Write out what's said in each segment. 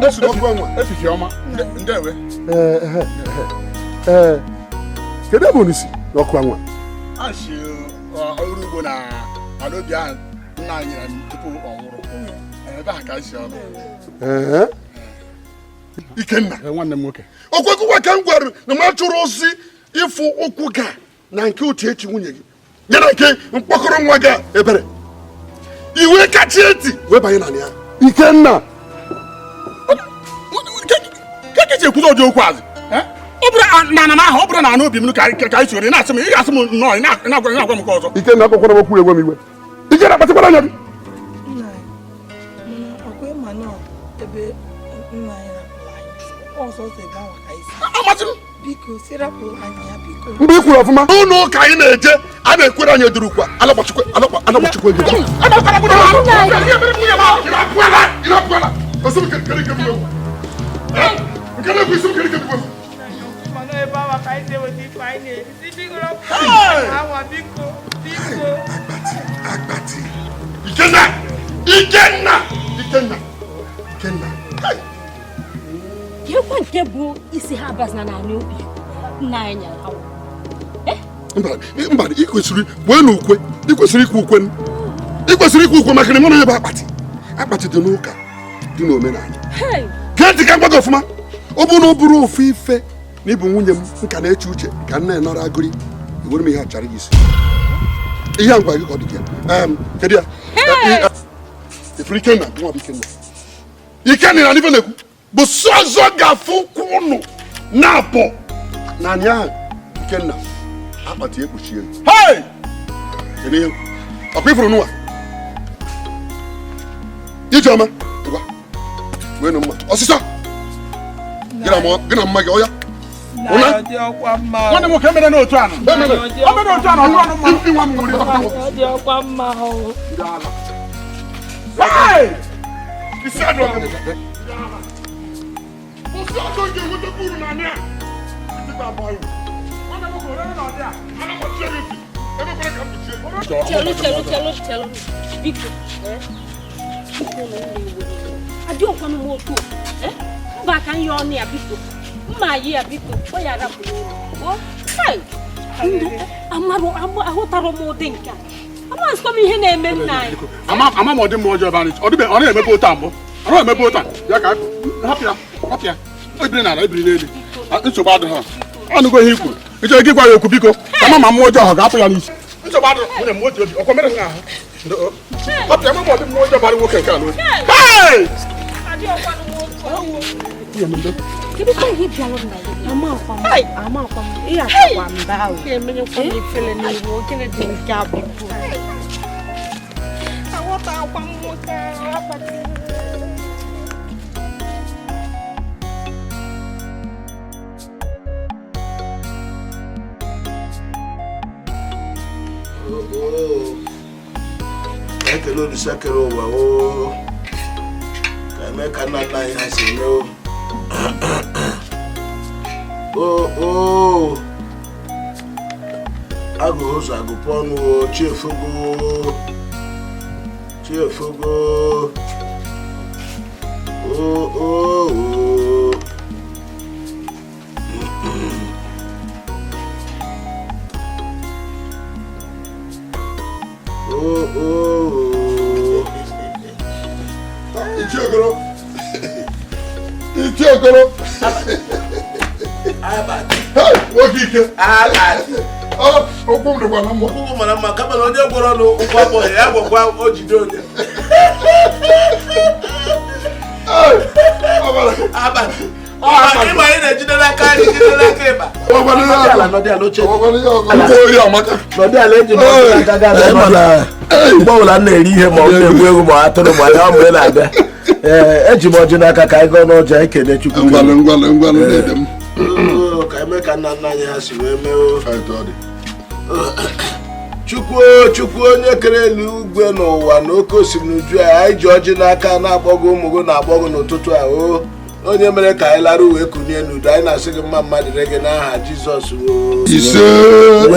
Efifie ọma. Ndewe. Ee, kedu ebe unu si n'ọkụ anwa? A si ọrụ ugbo na ala obi ahụ nna anyị nyere m tupu ọ nwụrụ. Ebe ahụ ka anyị si ọrụ. Ee. Ikenna, Nwanne m nwoke. Okwekwa ka m gwara na m achụrụ ozi ịfụ ụkwụ ga na nke Uchechi nwunye gị ya na nke mkpọkọrọ nwa gị a, Ebere, iwe kacha eti wee banye na ya. Ikenna, Ke ka esi ekwuzi ụdị okwu azị? Ọ bụrụ na ana ahụ, ọ bụrụ na ana obi m ka anyị soro, ị na-asị m, ị ga-asị m nnọọ, ị na-agwa m nke ọzọ. Ikenna, akpọkwara m okwu ewe m iwe. Ikenna, kpatakwara anya gị. Nna anyị, mana ọkwa ịma nọ ebe nna anyị rapụrụ anyị ọsọsọ ebe ahụ ka anyị si. Amasị m. Biko, si rapụrụ anyị ya, biko. Mgbe i kwuru ọfụma. N'ụlọ ụka anyị na-eje, a na-ekwere anyị edurukwa alakpachikwe alakpachikwe gị. Mana ebe ahụ ka anyị si eweta ife anyị na-eri. Si biko rapụrụ anyị awa, biko, biko. Agbati, Ikenna, Ikenna, Ikenna, Ikenna. Kekwa nke bụ isi ha abazina n'ala obi nna anyị nyere ha? Mba, mba, ị kwesịrị wee na ukwe, ị kwesịrị ikwu ukwe, ị kwesịrị ikwu ukwe maka na ịmara onye bụ akpati. Akpati dị n'ụka, dị n'omenala. Gee ntị ka m gwa gị ọfụma. Ọ bụ na ọ bụrụ ofu ife na ịbụ nwunye m, nka na-eche uche ka nna nọrọ agụrị ewere m ihe achara gị isi. Ihe a ngwa gị ka ọ dị gị ya. Kedu ya? Ifuru Ikenna, nwa bụ Ikenna. Ikenna na ife na-ekwu bụ sọzọ ga-afụ ụkwụ ụnụ na-apụ na anyị ahụ. Ikenna, akpati ekpuchie m. Kedu ihe? Ọkwa ifuru nwa Ijeọma, ngwa, wee mma ọsịsọ gị na mma gị ọya. Nna anyị, ọ dị ọkwa mma. Nwanne m nwoke, emere n'otu anụ. O mere otu anụ, ọ bụrụ ọnụ mma. Ịnwa m nwere. Ọ dị ọkwa mma o. Isi adụ ọkụ. Osi ọjọọ ga-enwetakwa uru na anị a. Ndị abụọ uru. Nwanne m nwoke, orere na ọdị a. Ana m ọchie gị ntị. Emekwara ka m kpuchie gị. Chelu, chelu, chelu, chelu, biko. Biko na ụlọ iwe adị ọkwanụ m otu mba ka nye ọnụ ya, biko, mma yi ya, biko, ọ ya rapụrụ ụlọ. Amarụ ahụtara m ụdị nke a, amasịkwa m ihe na-eme nna anyị. Ama m ọdị mma ọjọọ ebe anyị ọ dịbe, ọ na-emepe otu a mbụ, ọ na-emepe otu a ya ka hapụ ya, hapụ ya. Ebiri n'ala, ebiri n'elu. Nsogbu adịghị. Ọnụgo ihe i kwuru, ị chọrọ gị gwa ya okwu, biko, ka ma mmụọ ọjọọ ahụ ga-apụ ya n'isi. Nsogbu adịghị, nwunye m, otu obi ọkwa mere ha ahụ. Hapụ ya, ma ọ dị mmụọ ọjọọ bara nwoke nke a n'obi. Kedu kwa ihe bịara nna gị? Ama akwa m, ama akwa m, ihe akwa mba ahụ. Ga-emenyekwa m ifele n'ihu. Gịnị dị nke a, biko? Aghọta akwa m nwoke ahụ akpati. Ekele Olisa kere ụwa o, ka eme ka nna nna anyị ha si eme o. O o agụghị ụzọ agụpụ ọnụ o, chiefogo, chiefogo o o o. O o o. Ichie Okoro. Ichie Okoro. Hey, nwoke ike. Ọ, ụkwụ m dịkwa na mma. Ụkwụ mara mma, kama na onye gwọrọ ọnụ ụkwụ akpọghị ya gwọkwa o jide onye. Hey, ọbara. Abalị. Ịma anyị na-ejide n'aka anyị, jide n'aka ịba. Ọbara ihe Nọdị ala, ọzọ. nọdị ala, oche. Ọbara ihe ọzọ. Ụkwụ ori amaka. Nọdị ala, eji m ọdụ n'aka gaa na nọdị ala. Mgbe ọbụla m na-eri ihe ma ọ na-egbu egwu ma atụrụ ma ya mgbe na-abịa. Ee, eji m ọjị n'aka ka anyị gọọ n'ọjị, anyị kene Chukwu. Ngwanụ, ngwanụ, ngwanụ, na-ede m. Oo, ka eme ka nna nna anyị ha si wee mee o. Etu ọ dị. Chukwu, Chukwu onye kere elu igwe n'ụwa na oke osimiri uju a, anyị ji ọjị n'aka na-akpọ gị, ụmụ gị na-akpọ gị n'ụtụtụ a o. Onye mere ka anyị lara uwe kunie n'udo, anyị na-asị gị mma mma dịrị gị n'aha Jizọs o. Ise.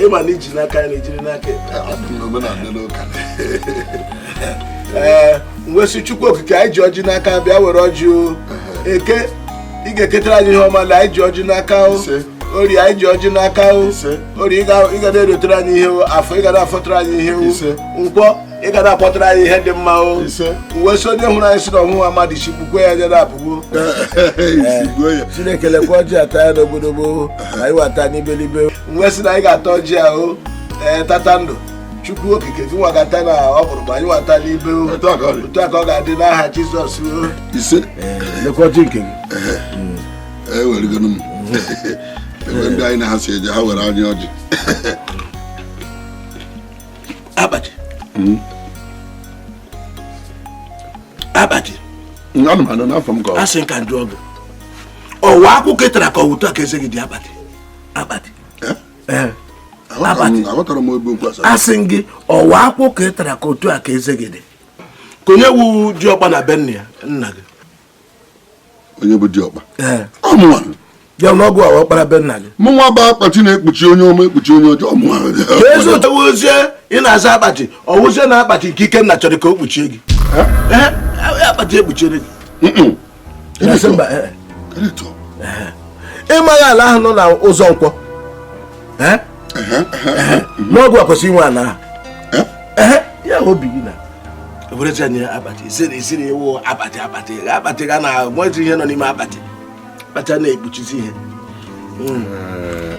Ịma na iji n'aka anyị na-ejiri n'aka ekpe. Abụ m n'omenala n'ụka. Ee, mwesị Chukwu okike, anyị ji ọjị n'aka bịa were ọjị o. Eke, ị ga-eketara anyị ihe ọma na anyị ji ọjị n'aka o. Orie, anyị ji ọjị n'aka o. Orie, ị ga na-erotere anyị ihe o. Afọ, ị ga na-afọtara anyị ihe o. Nkwọ, ị ga na-akpọtara anyị ihe dị mma o. Uwe so onye hụrụ anyị si na ọhụụ amadị chi gbukwe ya anya na-apụgbu. Chineke lekwa ọjị ata ya n'obodobo, anyị wata n'ibelibe. Uwe si na anyị ga-ata ọjị a o. Ee, tata ndụ. Chukwu okike gị nwa ga-ata na ọkpụrụkpụ, anyị wata n'ibe o. Otu a ka ọ ga-adị n'aha Jizọs o. Ise. Lekwa ọjị nke gị. Ewerigonu m. Ebe ndị anyị na-asị eje ha were anya ọjị. Akpati. Akpati. Anụmanụ n'afọ m ka ọ. Asị nka njụ ọgụ. Ọwa akwụkwọ ịtara ka ọwụtụ aka eze gị dị akpati. Akpati. Akpati. Aghọtara m ebe okwu asara. Asị gị ọwa akwụkwọ ịtara ka otu aka eze gị dị. Ka onye wu diọkpa na be nna ya nna gị. Onye bụ diọkpa? Ọ mụnwa. Ya n'ọgụ awa ọkpara be nna gị. Mụnwa bụ akpati na-ekpuchi onye ọma ekpuchi onye ọjọọ mụnwa. Ezi ụtọ wụzie ị na-aza akpati ọwụzie na akpati nke Ikenna chọrọ ka o kpuchie gị. Akpati ekpuchiere gị. Ịmaghị ala ahụ nọ na ụzọ nkwọ. N'ọgụ a kwesịrị inwe ala ahụ. Ya obi gị na werezi anyị akpati isiri iwu akpati akpati akpati ga na nwezi ihe nọ n'ime akpati. Akpati a na-ekpuchizi ihe.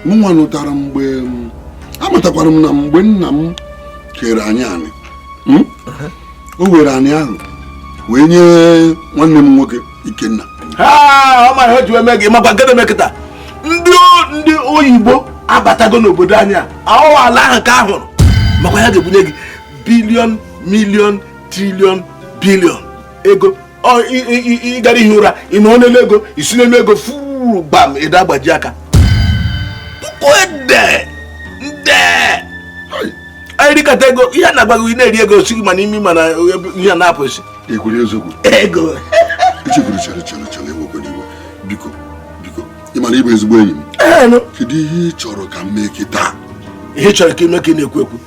Mụnwa nụtara mgbe amatakwara m na mgbe nna m kere anyị anị, o were anị ahụ wee nye nwanne m nwoke Ikenna. Ọ ma ihe o ji eme gị makwa nke na-eme kịta. Ndị oyibo abatago n'obodo anyị a, ahụ ala ahụ ka a hụrụ makwa ya ga-ebunye gị bilion milion trilion bilion ego. Ịgara ihi ụra ị nọ n'elu ego isi n'elu ego fuu gbam ịda agbaji aka puku ede nde anyị rikọta ego ihe na-agba gị na-eri ego si gị ma n'imi mana ihe na-apụ esi ego. Echekwuru chere chere chere ewekwana iwe biko biko ị mana ịbụ ezigbo enyi m. Kedu ihe ị chọrọ ka m mee kịta? Ihe ị chọrọ ka ime ka ị na-ekwu ekwu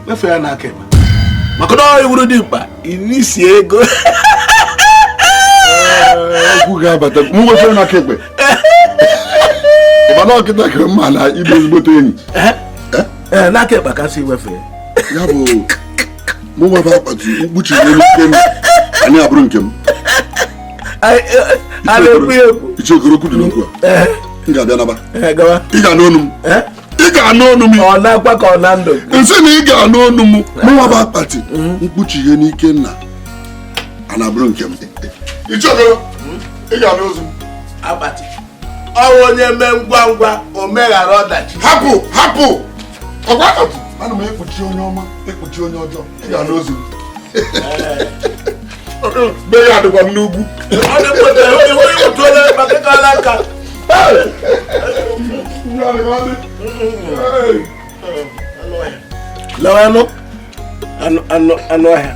mefe ya n'aka ekpe maka na ọ wuru dị mkpa n'isi ego. Okwu ga-abata m wefere n'aka ekpe. Ịba na ọkịta kere mma na ịbụ ezigbote enyi. N'aka ekpe ka si wefe ya bụ mụ nwa bụ akpati mkpuchiri elu nke m anyị abụrụ nke m. Icheokoro okwu dị n'okwu a. M ga-abịa naba. Ị ga-anụ ọnụ m. Ị ga-anụ ọnụ m. Ọ na-akwa ka ọ na ndụ. Nsị na ị ga-anụ ọnụ m. Mụ nwa bụ akpati mkpuchi ihe n'ike nna a na-abụrụ nke m. Icheokoro ị ga-anụ ozu m. Akpati. Ọ onye mee ngwa ngwa o meghara ọdachi. Hapụ hapụ. Ọgwa akpati. Ana m ekpuchi onye ọma ekpuchi onye ọjọọ. Ị ga-anụ ozu m. Be ya dịkwa m n'ugwu. Ọ dị mkpụta onye otu onye maka ịkọla aka. Lewe anụ anụ ọhịa.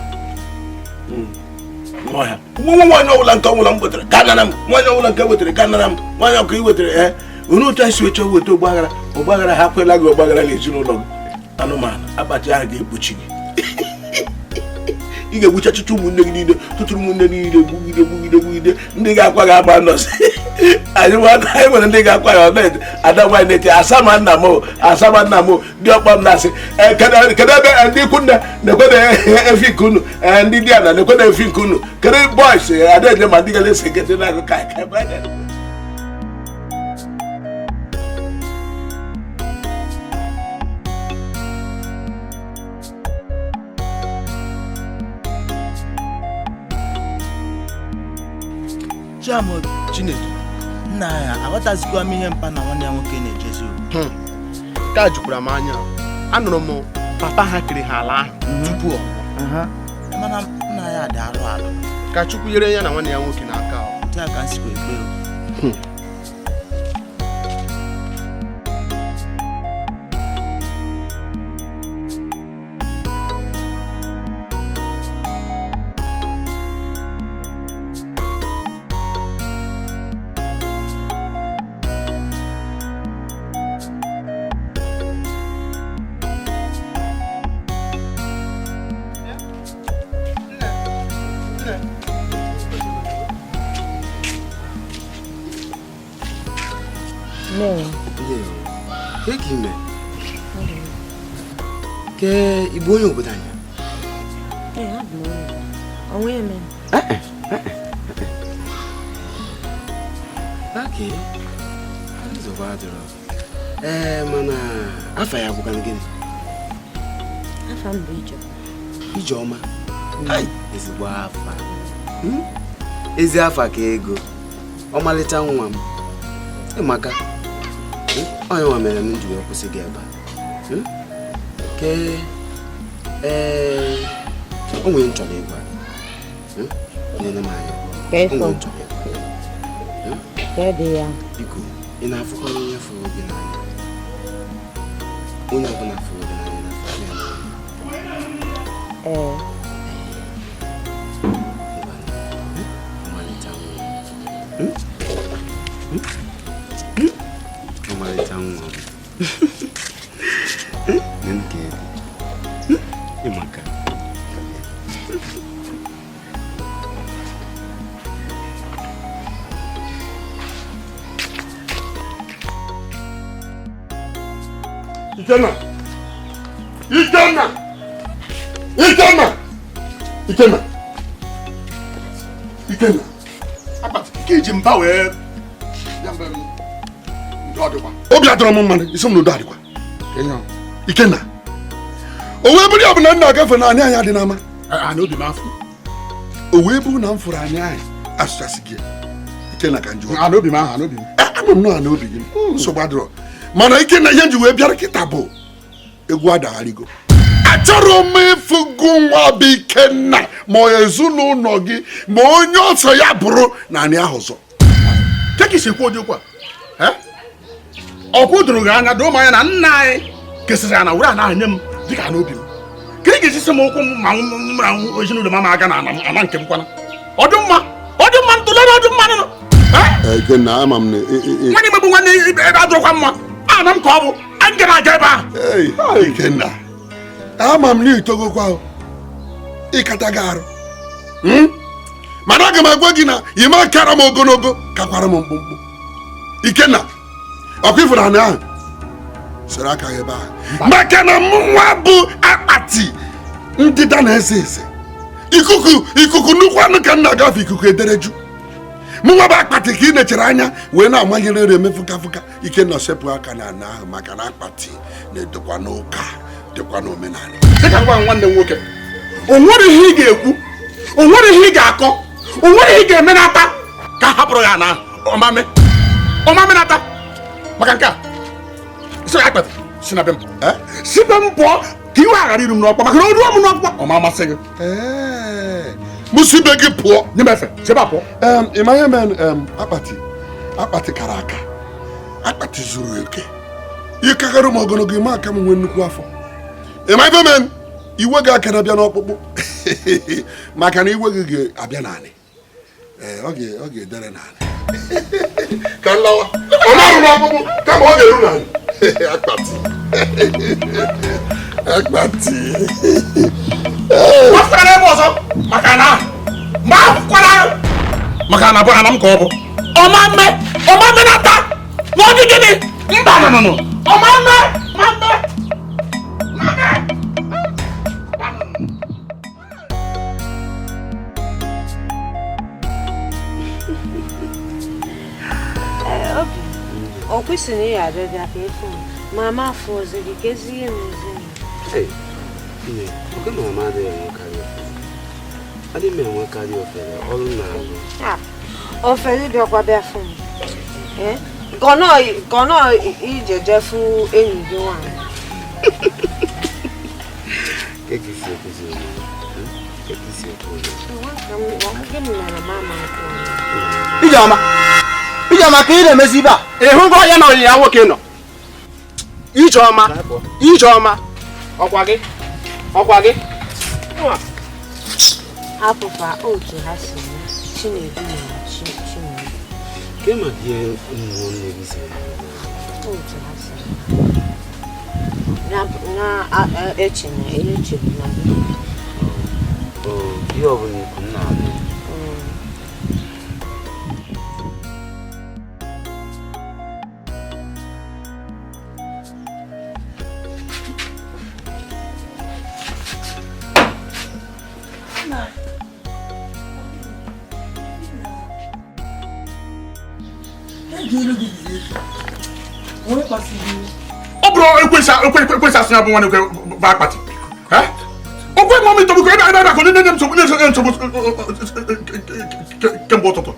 Ọhịa. Nwaanyị ọbụla nke ọbụla m wetere ka nara m. Nwaanyị ọbụla nke wetere ka nara m. Nwaanyị ọkụ i wetere onye otu anyị si wecha weta ọgbaghara ọgbaghara ha kwela gị ọgbaghara n'ezinụlọ gị. Anụmanụ akpati ahụ ga-ekpuchi gị. Ị ga-egbucha tụtụ ụmụnne gị niile tụtụrụ ụmụnne gị niile gbugide gbugide gbugide ndị ga-akwa gị agba nọsị. Anyị nwere ndị ga-akwa ya ọna ada nwaanyị na-eti asama nna m asama nna m dị ọkpa m na-asị kedu ebe ndị ikwu nne na-ekwe na efi nke unu ndị di ana na-ekwe na efi nke unu kedu bọis ada enye ma ndị ga na-ese nkịtị na-agụ ka ka. Chiamobi Chinedu nna ya aghọtazikwa m ihe mpa na nwanne ya nwoke na-ejezi okwu. Nke a jukwara m anya. Anụrụ m papa ha kere ha ala ahụ tupu ọ nwụọ. Mana nna ya dị arụ ala. Ka Chukwu nyere ya na nwanne ya nwoke n'aka. Otu a ka m sikwa ekpe. Ndewo. Ndewo. Ke ka ime? Ke ị bụ onye obodo anyị? Ee, abụ m onye. Onwe ya mere. Okay. Nsogbu adịrọ. Ee, mana afa ya bụkwanụ gịnị? Afa m bụ Ijeọma. Ijeọma? Ai, ezigbo afa. Ezi afa ka ego. Ọmalịcha nwa m. Ịmaka. Onye nwa mere m ji wee kwụsị gị ebe a. Ke ee, o nwere m chọrọ ịgwa gị. Nene m anya. O nwere m chọrọ ịgwa gị. Biko, ị na-afụkarị onye fụrụ gị n'anya. Onye ọbụla fụrụ gị n'anya na-afụ ya n'anya. Ee. Ọmalịcha nwa m. Ọmalịcha nwa m. Nene ka ebe. Ịmaka. Ikenna! Ikenna! Ikenna! Ikenna! Ikenna! Akpati, ka iji mba wee ya mbe m ndị ọ dịkwa. Obi adọrọ m mmanụ, isi m n'udo adịkwa. Ikenna! O wee bụrụ ya bụ na m na-agafe na anyị anyị dị n'ama. Ana obi m afọ. O wee bụrụ na m fụrụ anyị anyị asụchasị gị. Ikenna ka njọ. Ana obi m ahụ, ana obi m. Ama m nọ ana obi gị. Nsogbu adịrọ. Mana Ikenna ihe m ji wee bịara kịta bụ egwu adagharịgo. Achọrọ m ịfụgo nwa bụ Ikenna ma ezinụlọ gị ma onye ọsọ ya bụrụ na anyị ahụ ọzọ. Ke ka isi kwuo ụdị okwu a? Ọkwa doro gị anya doo m anya na nna anyị kesịrị ya na were ana nye m dịka n'obi m. Ka ị ga-esi sị m ụkwụ m ma m na ezinụlọ m ama aga na ana nke m kwana. Ọ dị mma, ọ dị mma ntụlere ọ dị mma nụ. Ikenna ama m na nwanne m bụ nwanne ebe adụrọkwa mma. Ana m ka ọ bụ anyị gara aga ebe ahụ. Ikenna, ama m na itogokwa ịkata gị arụ. Mana aga m agwa gị na ime akara m ogologo kakwara m mkpụmkpụ. Ikenna, ọkwa ifuru anị ahụ sere aka ya ebe ahụ. Maka na mụ nwa bụ akpati ndịda na-ese ese. Ikuku ikuku nnukwu anụ ka m na-agafe ikuku edereju. Mụ nwa bụ akpati ka ị nechere anya wee na-amanyere nri eme fụka fụka. Ikenna sepụ aka na ana ahụ maka na akpati na-edokwa n'ụka dịkwa n'omenala. Dịka ngwa nwanne m nwoke, o nwere ihe ị ga-ekwu, o nwere ihe ị ga-akọ, o nwere ihe ị ga-eme n'ata ka a hapụrụ ya na ọmame ọmame n'ata maka nke a sị akpati si na be m si be m pụọ ka iwe aghara iru m n'ọkpọ maka na o ruo m n'ọkpọ ọ ma amasị gị. Mụ si be gị pụọ. Nye m efe, si ebe a pụọ. Ị ma ihe mere akpati akpati kara aka akpati zuru oke ịkagara m ogologo ime aka m nwee nnukwu afọ. Ị ma ife mere iwe gị aka na-abịa n'ọkpụkpụ maka na iwe gị ga-abịa n'anị. Ee, ọ ga-edere n'anị. Ka nlawa ọ na-arụ n'ọkpụkpụ kama ọ ga-eru n'anị. Akpati akpati gbasara ebe ọzọ maka na ma akwụkwara maka na bụ ana m ka ọ bụ ọma mme ọma mme nata na ọ dị gịnị mba nọ nọ ọma mme ma mme. Ọ kwesịrị na ị ga-abịa bịa ka ịfụ m ma ma afọ ọzọ gị ka ezi ihe m ezi m. Nne, oke mama adịghị enwekarị ofere. Adịghị m enwekarị ofere, ọrụ m na-alụ. Ofere bịakwa bịa fụ m. Ka ọ nọ ije jee fụ enyi gị nwaanyị. Ke ka isi ekwuzi onwe? Ke ka isi ekwu onwe? Ijeọma, Ijeọma ka ị na-emezi ibe a, ị hụgo ya na ọnyịnya nwoke nọ. Ijeọma, Ijeọma, ọkwa gị, ọkwa gị. Hapụkwa otu ha si mee, Chinedu na Chinedu. Ke maka ihe ụmụnne gị si eme? Otu ha si mee. Na eche na echebu na gị. Ihe ọbụla ikwu m na-anụ. Ọ bụrụ ekwesị asị ya bụ nwanne bụ akpati. Okwe mọ mi tọbụ ka ebe ebe akọ na-enye m nsogbu na-enye nsogbu kemgbe ụtụtụ.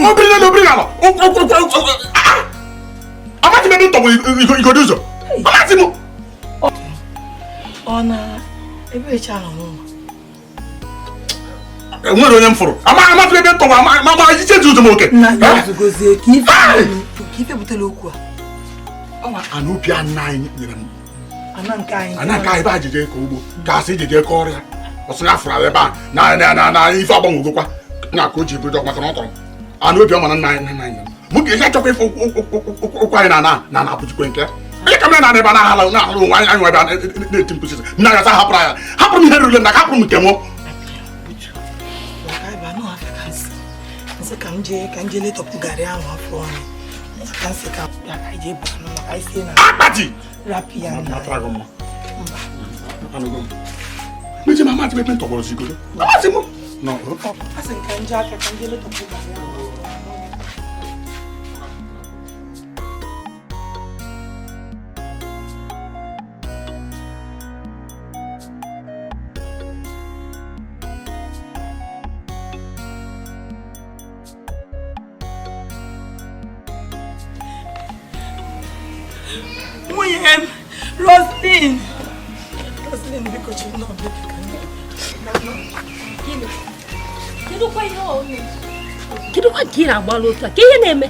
Obiri n'elu obiri n'ala. Amaghị m ebe m tọgbọ igodo ụzọ. Amaghị m. Ọ na ebe ịcha nọ n'ụlọ. Enwere onye m fụrụ. Amaghị m ebe m tọgbọ ama iche ji ụzọ m oke. Nna ya zugozie ka ife butere okwu a. Ọwa ana obi ana anyị nyere m. Ana nke anyị. Ana nke anyị ebe a jeje ka ugbo ka asị jeje ka ọrịa. Ọsị ya fụrụ ebe a na na na ife agbanwegokwa na ka o ji bido maka na ọ tọrọ m. Ana obi ọma na nna anyị nna anyị. Mụ ga-eji achọkwa ife okwu anyị na na na na-abụjikwe nke. Onye ka m na ebe a na-ahala na-ahụrụ onwe anyị anyị ebe a na-eti mkpu sisi. Nna ya hapụrụ ya. Hapụrụ m ihe ruru m na hapụrụ m nke mụ. Ka m jee letọpụ garị ahụ afọ ọnụ. Ka m sị ka bịa ka anyị jee baa n'ụlọ ka anyị sie na akpati. Rapụ ya na. Meje mama ati pepe ntọgbọrọ zigodo. Amaghị m. No. Asị m ka m jee aka ka m jee letọpụ garị ahụ. Nwunye m, Roslyn. Roslyn, biko chi nọ biko ka m. Kedụkwa ka ị na-agbalụ otu a? Ka ihe na-eme?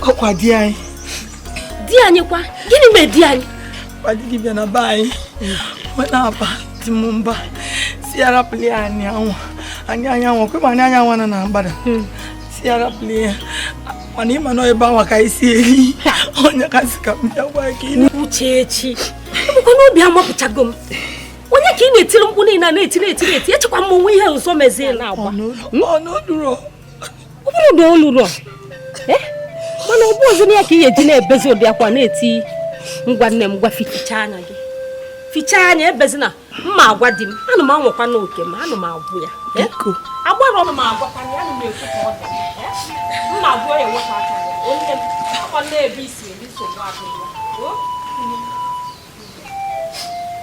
Ọkwa di anyị. Di anyị kwa? Gịnị mere di anyị? Kwa di gị bịa na be anyị. Ọ na-aba di m mba. Si ya rapụli ya anyị anwa. Anyị anyanwụ, kwe ma anyị anyanwụ nọ na mgbada. Si ya rapụli ya. Mana ịma nọ ebe anwa ka anyị si eri. Onye ka sị ka m bịa gwa gị. Uchechi, ebụkwa n'obi amapụchago m. Onye ka ị na-etiri mkpu niile na-eti na-eti na-eti echekwa m onwe ihe ọzọ mezie na-agba. Ọ n'oluro. Ọ bụrụ na o lụrụ mana ọ bụ ọzọ na ya ka ị ga-eji na-ebezi ụdị akwa na-eti ngwa nne m gwa fichaa anya gị. Fichaa anya ebezina mma agwa di m ana m anwakwa n'oke m ana m agwụ ya. Agbara ọnụ m agwakwa ya ana m ekwu ka ọ dị. Mma agwụ ya enweta aka ya. Onye m akwa na-ebe isi eri nsogbu adịghị ya.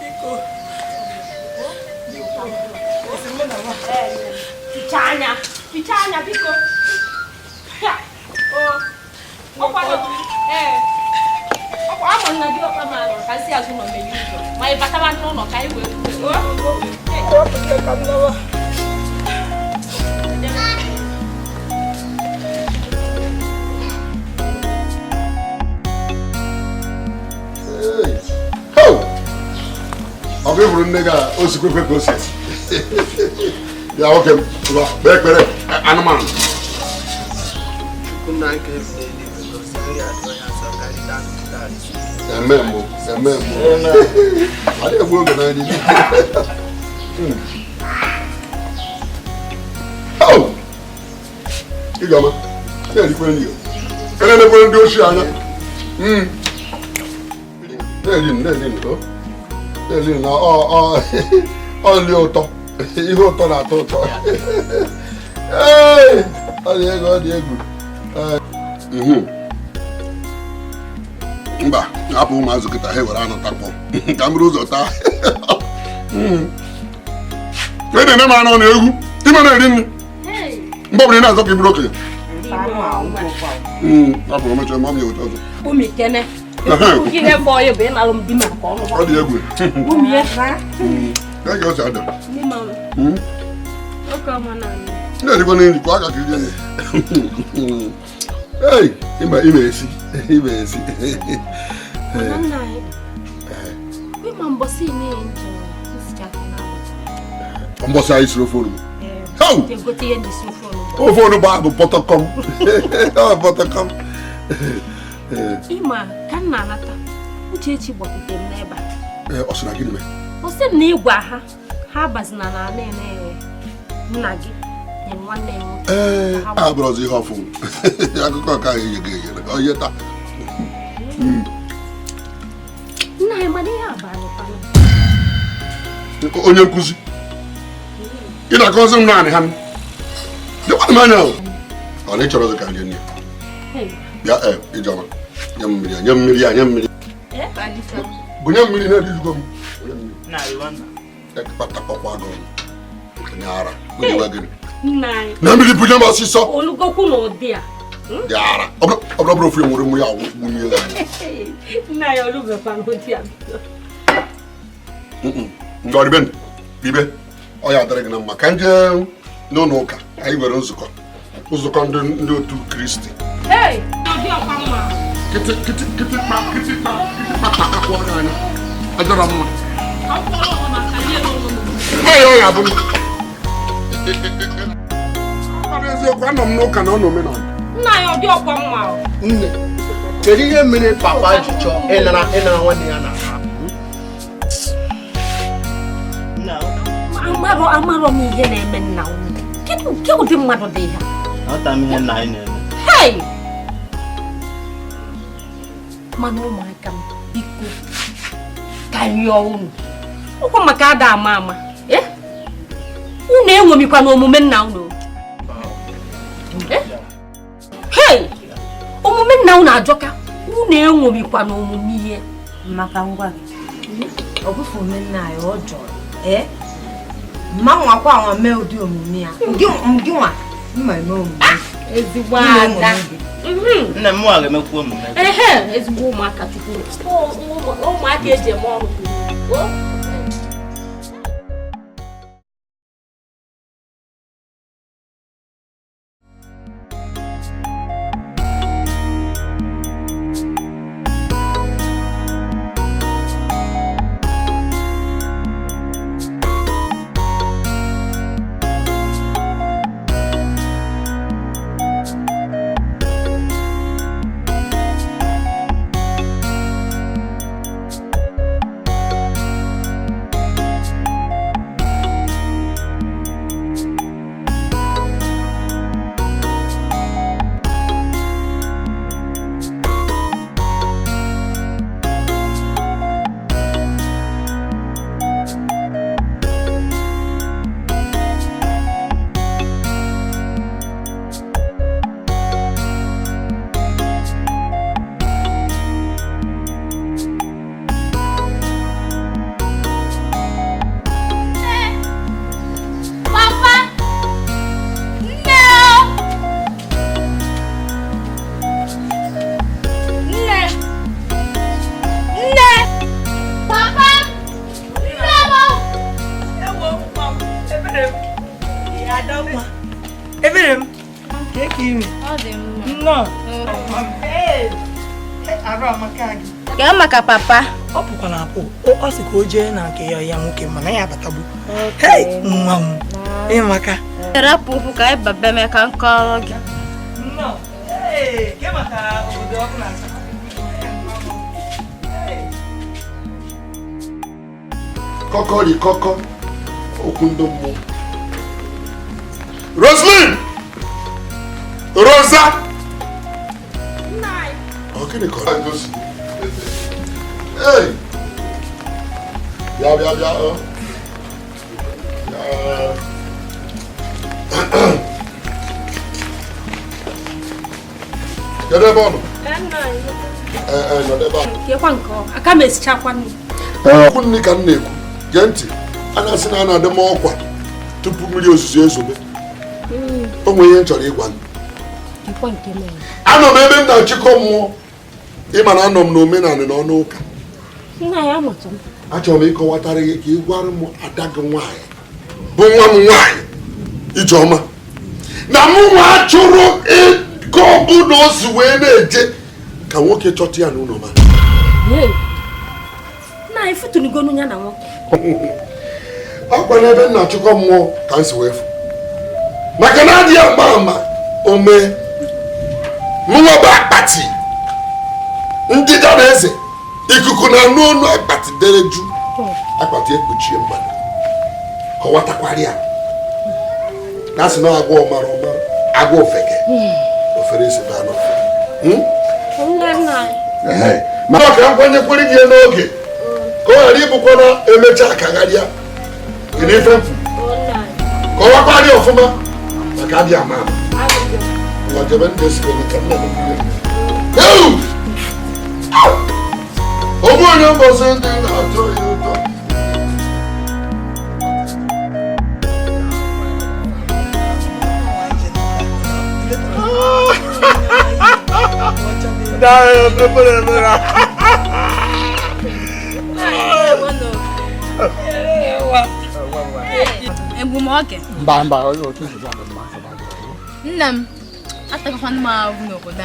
Biko. Fichaa anya biko. Ọkwa ama nna gị ọkpa ma ka si azụ nọ menye ụzọ ma ị bataba n'ụlọ ka anyị wee Ọ bụ ịhụrụ nne gị a o si kwekwe ka o si esi. Ya nwoke m kpee ekpere anụmanụ. Eme mbụ. Adịghị egbu oge na nri. Ijeọma, na-erikwe nri o. Na-elekwere ndị ochie anya. Na-eri na ọ nri ụtọ. Ihe ụtọ na-atọ ụtọ. Ee, ọ dị egwu, ọ dị egwu. Mba, hapụ ụmụazụ kịta ha were anụ takpọ ka m buru ụzọ taa. Ị na-ene m anụ na egwu, ime na-eri nri. Mgbe ọbụla ị na-azọ ka ị bụrụ okenye. Ọ bụrụ mechaa ma m ya weta ọzọ. Ọ dị egwu. Na-erikwa nri kwa aka ka iri nri. Ei, ime esi, ime esi. Mbọsị anyị siri ofe onugbu. Ofe onugbu ahụ bụ pọtọkọm. Pọtọkọm. Ịma ka m na-anata, Uchechi gbakwute m n'ebe a. Ọ sị na gịnị mere? Ọ sị m na ịgwa ha ha bazina na ana nna gị nyere nwanne ya nwoke. Ee, a bụrụ ọzọ ihe ọfụ. Akụkọ ka anyị ga egere. Onye taa. Nna anyị mana ihe abalị kwana. Onye nkụzi. Ị na-akọzi m naanị ha. Dịkwa m anya o. Ọ na ị chọrọ ka nri nne. Bịa Ijeọma, nye m mmiri nye m mmiri nye m mmiri. Bunye mmiri na-erijugo m. Kpatakpakwa gị ọnụ. Onye ara, onye gịnị? Na mmiri bunye m ọsịsọ. Olugokwu na ụdị a. Dị ara. Ọ bụrụ ofu nwere mmiri awụ gbunye ya. Nna ya olubekwa n'ụdị a. Ngọribe ibe ọ ya adịrị gị na mma ka nje n'ụlọ ụka anyị nwere nzukọ nzukọ ndị otu Kristi. Kịtịkpa kịtịkpa kịtịkpa gị anya adọrọ mma. Ọ ya bụ eziokwu anọ m n'ụka na ọ n'omenala. Nna ya ọ dị ọkwa mma. Nne, kedu ihe mere papa ji chọọ ịnara nwanne ya na amarọ m ihe na-eme nna unu. Kedu nke ụdị mmadụ dị ya? Aghọta m ihe nna anyị na-eme. Hey! Mana ụmụaka m biko ka rịọ unu. Ụkwụ maka ada ama ama. Unu enwomikwa n'omume nna unu. Hey! Omume nna unu ajọka. Unu enwomikwa n'omume ihe. Maka ngwa gị. Ọ bụfu omume nna anyị ọ jọrọ. Mma nwakwa anwa mee ụdị omume ya. Gị nwa mma eme omume. Ezigbo ada. Nne m nwa ga-emekwu omume. Ehe, ezigbo ụmụaka Chukwu. Ụmụaka eji eme ọrụ. Maka papa ọ pụkwa na apụ ọ sị ka o jee na nke ya nwoke mana ya abatagbu. Hei nwa m ịmaka rapụ ụkwụ ka anyị baba mee ka nkọrọ gị. Kọkọ rikọkọ okwu ndị mmụọ. Roslyn! Rosa! Ọ gịnị ka ọ na-egosi? Hey! Bịa bịa bịa ọ. Kedu ebe ọ nọ? Nọdụ ebe a. Kekwa nke ọ, aka m esichakwa nri. Okwu nri ka m na-ekwu. Gee ntị, a na-asị na a na-adị m ọkwa tupu mmiri ozuzo ezobe. O nwere ihe m chọrọ ịgwa m. Anọ m ebe m na-achịkọ mmụọ. Ịma na anọ m n'omenala na ọnụ ụka. Achọrọ m ịkọwatara gị ka ị gwara m ada gị nwaanyị bụ nwa m nwaanyị Ijeọma na mụ nwa chụrụ ego ọbụla o si wee na-eje ka nwoke chọta ya n'ụlọ ma. Ọkwa n'ebe m na-achịkọ mmụọ ka m si wee fụ maka na adịghị ama ama o mee mụnwa bụ akpati ndịda na eze ikuku na anụ ọnụ akpati dere ju akpati ekpuchie mmadụ kọwatakwara ya na asị na agwa ọmara ọmara agwa ofeke ofere esi baa n'ofe mana ka m kwanyekwere gị n'oge ka ọ ghara ịbụkwa na emecha akagharịa gị n'ife mfu kọwakwarịa ọfụma maka adị ama ama ngwa jebe ndị esibe ka nna m. Ogbu onye mbọsị ndị na-atọ ya ụtọ. Mba mba. Nna m atakwana m ahụ n'obodo a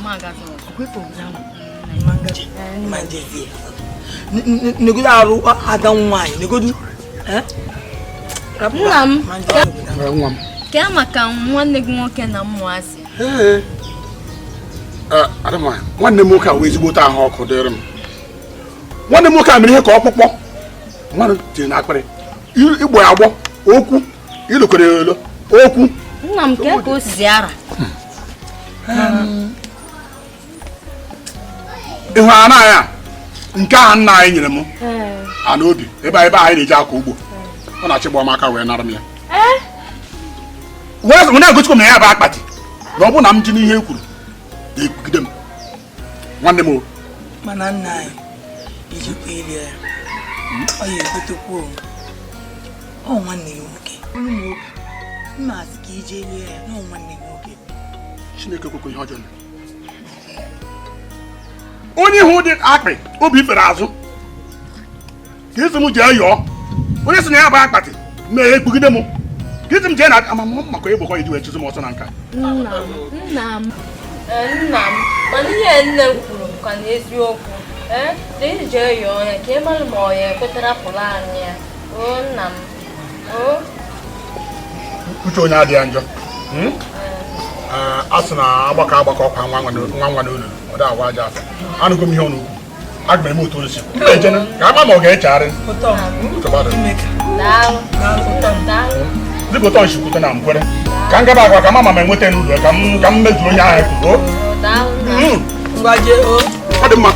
ma agazi. Negodu arụ ada nwaanyị negodu. Nna m kee maka nwanne gị nwoke na mmụazị. Nwanne m nwoke a wee ezigbote ahụ ọkụ dịrị m. Nwanne m nwoke a mere ihe ka ọkpụkpọ mmadụ tiri na akpịrị igbo agbọ okwu ilokwere elo okwu. Nna m kee ka o sizi ara. Ịhụ anaghị a nke ahụ nna anyị nyere m ana obi ebe anyị na-eji akọ ugbo ọ na-achịgba m aka wee nara m ya. Wee na-egosikwa m na ya bụ akpati na ọ bụ na m ji n'ihe e kwuru ga-ekwugide m nwanne m o. Mana nna anyị ijikwa ili ya ọ ya ekwetekwu ọ nwanne gị nwoke. Mma asị ka ije lie ya na ọ nwanne gị nwoke. Chineke kwekwe ihe ọjọọ. Onye ihu dị akpị obi fere azụ ka isi m jee yọọ onye sị na ya bụ akpati mee ekpugide m ka isi m jee na amamụ maka ịgbakọ iji wee chụzụ m ọsọ na nka. Nna m mana ihe nne m kwuru ka na eziokwu ee jee yọọ ya ka ị mara ma ọ ya ekwetara pụrụ anyị ya. O nna m o uche onye adịghị njọ. A sị na agbakọ agbakọ ọkwa nwa nwa n'olulu ọ da awa aja afọ. Anụgo m ihe ọnụ ukwu aga m eme otu olu si ejena ka ama ma ọ ga-echegharị dịka ụtọ nshi kwute na nkwere ka m gaba agwa ka mama m enweta n'ụlọ ka m mezuo onye ahụ kwuru. Ọ dị mma.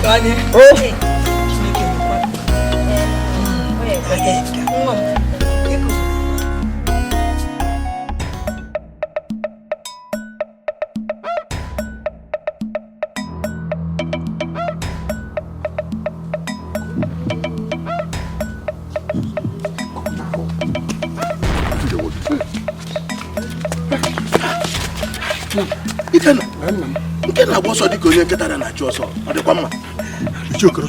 Nke na-agba ọsọ dịka onye nkịta na-achụ ọsọ ọ dịkwa mma. Chiokoro,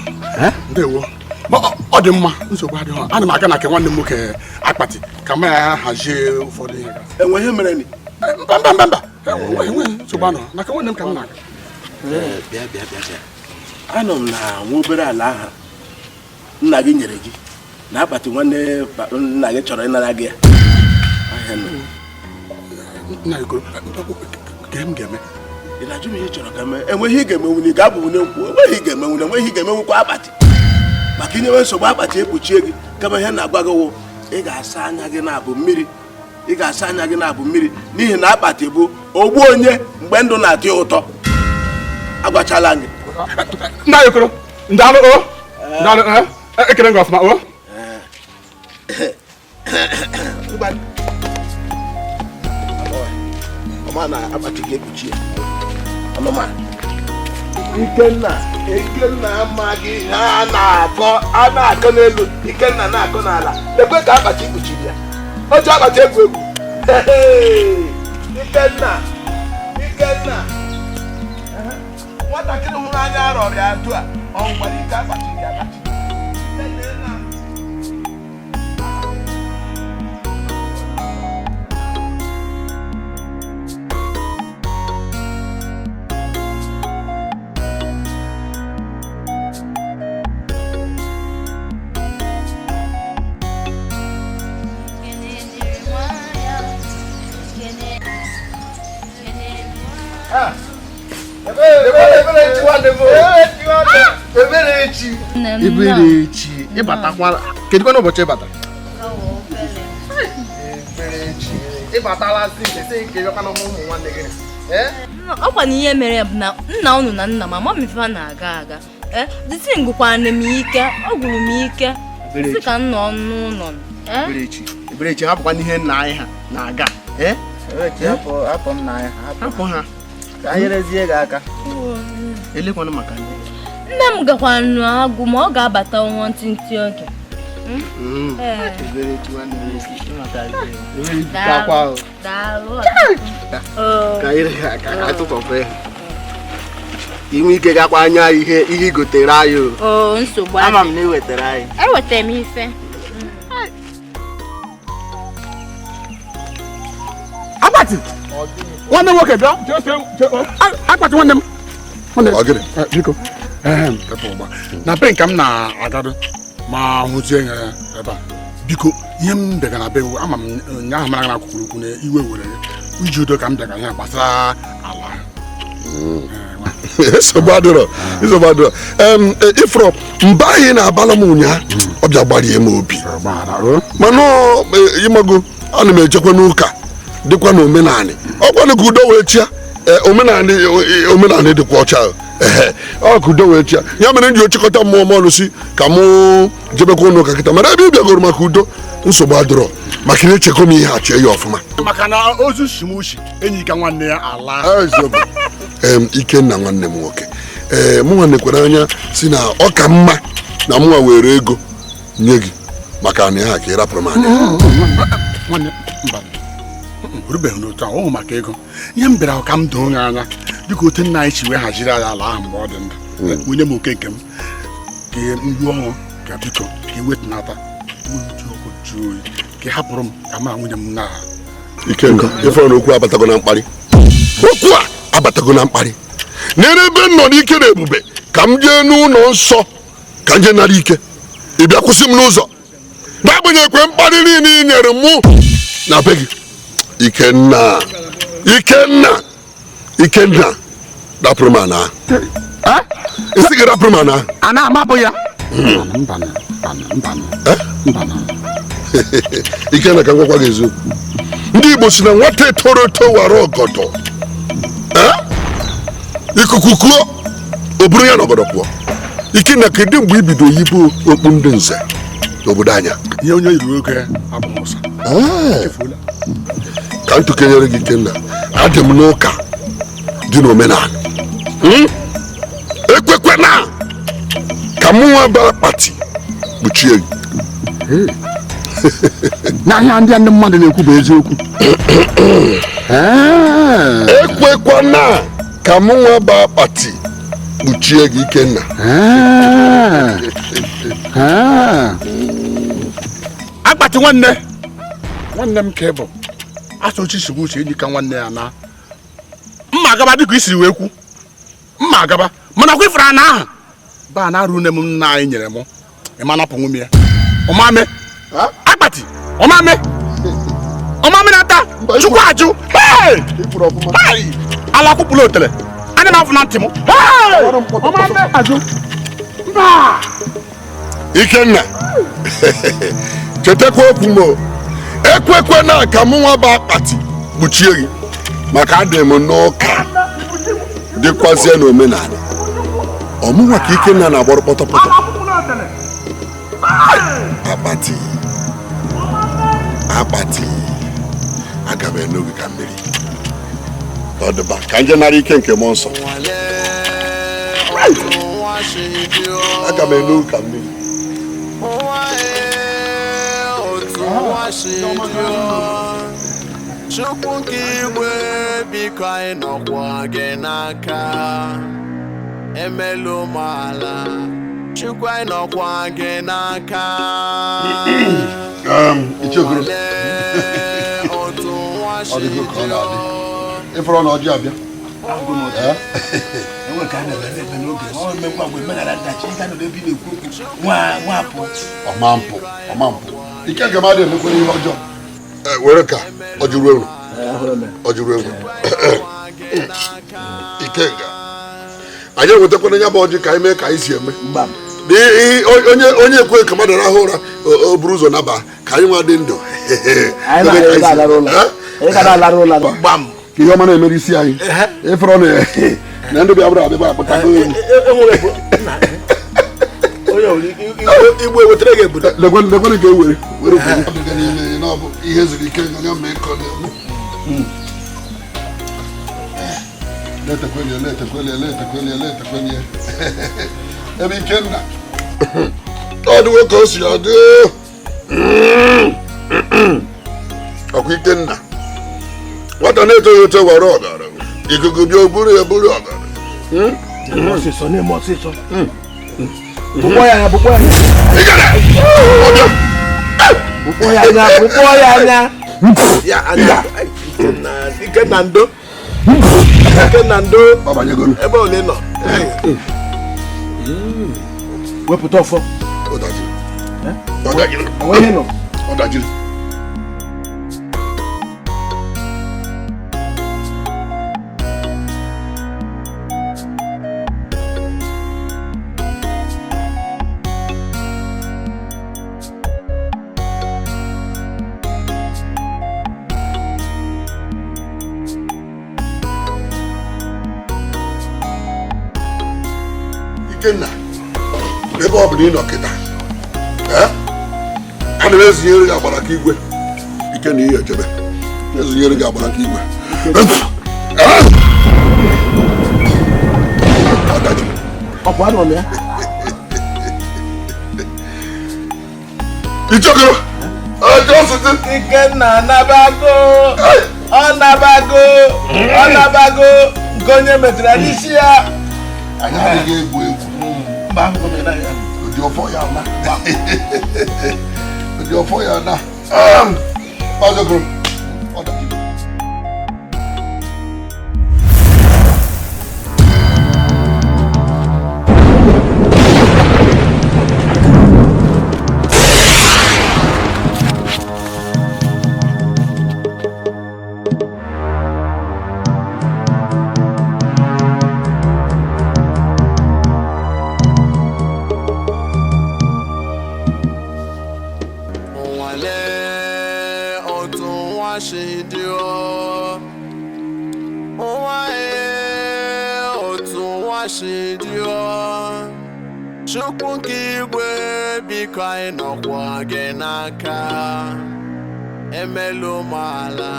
ndewo. Ọ dị mma, nsogbu adịghị. Ana m aga na nke nwanne m nwoke akpati ka m ya hazie ụfọdụ ihe. Enwe ihe mere ni? Mba mba mba mba. Enweghị nsogbu anọ. Na nke nwanne m ka m na-aga. Bịa bịa bịa. Anọ m na nwa obere ala ahụ nna gị nyere gị na akpati nwanne nna gị chọrọ ịnara gị ya. Nna Okoro, ka m ga-eme? Ị na-ajụ m ihe ị chọrọ ka mee? Enweghị ị ga-emenwu na ị ga-abụ nwunye nkwụ, enweghị ị ga-emenwu na enweghị ị ga-emenwukwa akpati. Maka inyewe nsogbu akpati ekpuchie gị, kama ihe na-agwa gị wụ ị ga-asa anya gị na-abụ mmiri, ị ga-asa anya gị na-abụ mmiri n'ihi na akpati bụ ogbu onye mgbe ndụ na-atọ ya ụtọ. Agwachala gị. Nna Okoro, ndalụ o. Ndalụ ekele gị ọfụma o. Ọma na akpati ga-ekpuchi ya. Anụmanụ. Ikenna, Ikenna amaghị ihe a na-akọ n'elu, Ikenna na-akọ n'ala. Lekwe ka akpati kpuchiri ya. O ji akpati egwu egwu. Ikenna, Ikenna. Nwatakịrị hụrụ anya arọrọ ya atụ a, ọ nwere ike akpati ya akpati. Eberechi, ịbatakwala. Kedu kwa n'ụbọchị ịbata? Eberechi, ịbatala si nke si nke yọkwa na ụmụ nwanne gị. Ọkwa na ihe mere bụ na nna unu na nna m ama m ife na-aga aga. Dịtị ngụkwana m ike, ọ gwụrụ m ike. Sị ka m nọ n'ụlọ. Eberechi, Eberechi hapụkwa n'ihe nna anyị ha na-aga. Eberechi, hapụ nna anyị ha. Hapụ ha. Ka anyị rezie gị aka. Elekwanụ maka nne. Nne m gakwanụ agụ ma ọ ga-abata nwa ntịntị oge. Inwe ike gakwa anya ihe ihe gotere anyị o. Nsogbu ama m na ewetara anyị. Ewetara m ife. Akpati! Nwanne nwoke bịa. Akpati nwanne m. Biko. Na be nke m na-agado ma hụzie ya ebe a. Biko ihe m bịara na be ama m ụnyaahụ mara na akwụkwọ okwu na iwe were ya. Iji udo ka m bịara ya gbasara ala. Nsogbu adịrọ. Ifro mba anyị na-abala m ụnyaahụ ọ bịa gbarie m obi. Mana ịmago ana m echekwa n'ụka dịkwa na omenanị ọkwanụ ka udo wee chịa omenanị dịkwa ọcha ọ ka udo wee chịa ya mere m ji ochịkọta mmụọ m ọnụ si ka mụ jebekwa ụlọ ụka kịta mana ebe ị bịagoro maka udo nsogbu adịrọ maka na echekwa m ihe a chee ya ọfụma maka na ozu shimushi enyi ka nwanne ya ala. Ikenna nwanne m nwoke ee mụ nwanne kwere anya si na ọ ka mma na mụnwa were ego nye gị maka na ya ka ị rapụrụ m anya. Nwanne mba orubeghị n'otu ahụ ọ maka ego ihe m bịara ka m doo ya anya dịka otu nna anyị si wee haziri anyị ala ahụ mgbe ọ dị ndụ onye m oke nke m ka mgbu ọnwụ ka biko ka i wetunata ọkụ jụọ oyi ka ị hapụrụ m ka ma nwunye m na Ikenga ife na okwu abatago na mkparị okwu a abatago na mkparị n'ebe ebe m nọ n'ike na ebube ka m jee n'ụlọ nsọ ka m jee nara ike ị bịa kwụsị m n'ụzọ n'agbanyeghị mkparị niile ị nyere mụ na be gị. Ikenna Ikenna Ikenna rapụrụ m ana isi gị rapụrụ m ana a na-amapụ ya. Ikenna ka m gwakwa gị eziokwu ndị Igbo si na nwata toro eto wara ọgọdọ ikuku kuo o buru ya n'ọgọdọ pụọ. Ikenna kedu mgbe i bido yibu okpu ndị nze n'obodo anya? Ihe onye yiri oge abụ ụsa. Ka m tụkenyere gị Ikenna adị m n'ụka dị n'omenala ekwekwana ka mụ nwa bara akpati kpuchie gị n'ahịa ndị ndị mmadụ na-ekwu bụ eziokwu. Ekwekwana ka mụ nwa bara akpati kpuchie gị Ikenna. Akpati nwanne nwanne m ka ị bụ asụ ochi sigbu uche enyi ka nwanne ya na mma agaba dịka i siri wee kwu mma agaba mana kwa ifere ana ahụ ba na arụ nne m nna anyị nyere m ịma napụ nwunye ya ọmame akpati ọmame ọmame na-ata chukwu ajụ ala kwupụla otele anya m afụ na ntị m ọmame ajụ mba. Ikenna chetakwa okwu m ekwekwe na ka mụ nwa bụ akpati kpuchie gị maka adị m n'ụka dịkwazie n'omenala ọmụnwa ka Ikenna na-agbọrọ pọtọpọtọ. Akpati akpati aga m enu gị ka mmiri ọ dịba ka nje nara ike nke mmụọ nsọ aga m enu gị ka mmiri. Chukwu nke igwe biko anyị nọkwa gị n'aka emelu m ala Chukwu anyị nọkwa gị n'aka. Ịfọrọ na ọjị abịa ọmampụ ọmampụ ike nke mmadụ emekwere ihe ọjọọ were ka ọ jụrụ ewu ọ jụrụ ewu Ikenga anyị enwetakwana ya bụ ọjị ka anyị mee ka anyị si eme onye ekweghị ka mmadụ rahụ ụra o buru ụzọ naba ka anyị nwa dị ndụ ka ihe ọma na-emere isi anyị ịfọrọ na ndị bịa bụrụ abịa akpụtago ewu lekwanụ ka e were were ihe zuru ike Na-etekwelie, na-etekwelie, na-etekwelie, na-etekwelie. Ebe Ikenna. Ọ dịwo ka o si adị. Ọkwa Ikenna. Nwata na-etoghị eto wara ọgara. Ikuku bịa oburu ya buru ọgara. Ọsịsọ na-eme ọsịsọ. Bụkpọ ya anya, bụkpọ ya anya. Bụkpọ ya anya, bụkpọ ya anya. Ya anya. Ikenna ndo. Ikenna ndo. Ebe ole nọ? Wepụta ọfọ. Ọ Onwe nọ. Ọ dajiri. Ikenna, ebe ọ bụla ị nọ kịta, ana m ezinyere gị agbara ka igwe. Ikenna, ihe echebe ezinyere gị agbara ka igwe. Ọkwa anọ m ya. Ichekere Ikenna anabago, ọ nabago, ọ nabago nke onye metụrụ n'isi ya. Anyị adịghị egwu egwu. Ụdị ọfọ ya na. Ụdị ọfọ ya na. Maazị Okoro, ọ dajiri. Chukwu nke igwe biko anyị nọkwa gị n'aka. Emelu m ala,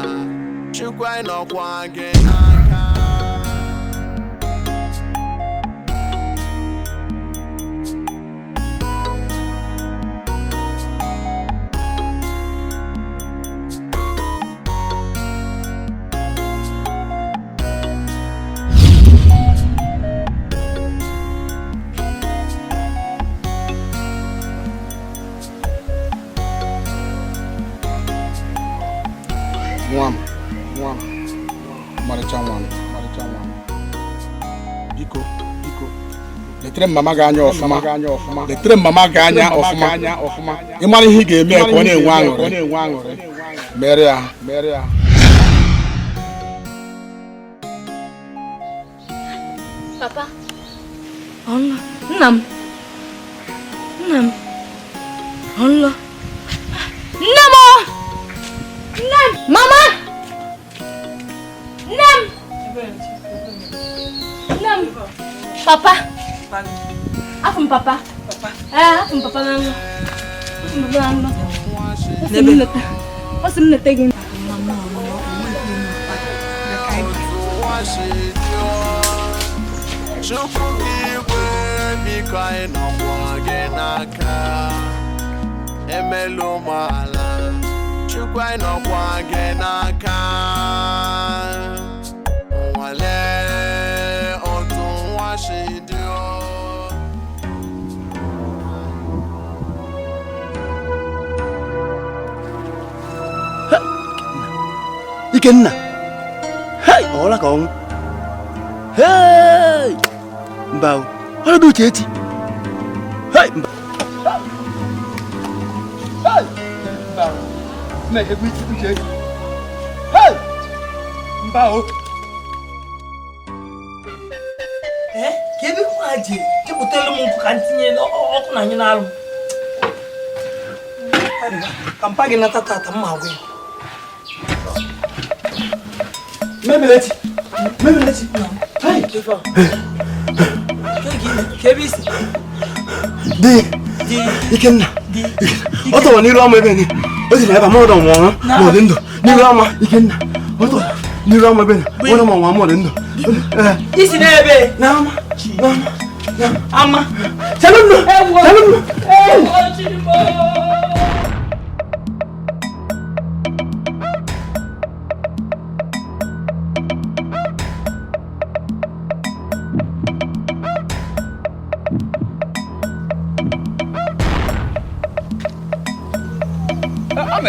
Chukwu anyị nọkwa gị n'aka. Nwa m, nwa m, ọmarịcha nwa m, ọmarịcha nwa m. Biko, biko, letere m mama gị anya ọfụma, letere m mama gị anya ọfụma. Ị mara ihe ị ga-eme ka ọ na-enwe aṅụrị. Mere ya, mere ya. Papa. Ọnlọ. Nna m. Nna m. Ọnlọ. Nne m! Nne m! Mama! Nne m! Nne m! Papa! Afụ m papa. Ee, afụ m papa na nlọ. Afụ m papa na nlọ. Ọ sị m leta gị. Chukwu nke igwe biko anyị nọkwa gị n'aka. Emelu m ala, Chukwu anyị nọkwa gị n'aka. Nwale otu nwa si dị o. Ikenna, hey, ọla ka ọnwụ. Hey! Mba o, ọrụ dị Uchechi. Hey! Mba. Hey! Mba o. Na-echekwa Uchechi. Hey! Mba o. Ka ebe nwa ji chepụtara m nkụ ka m tinye ọkụ na anyị na-alụ. Ka mpa gị nata tata mma agwa ya. Mebelechi. Mebelechi. Hey! Kebisi. Di. Ikenna. Ọ tọrọ n'iru ama ebe ni. O si na ebe a mmadụ nwụrụ ma ọ dị ndụ. N'iru ama Ikenna. Ọ tọrọ n'iru ama ebe ni. Ọ ma nwa ma ọ dị ndụ. Isi n'ebe n'ama n'ama ama chelụ nụ chelụ nụ. Ewo Chimo.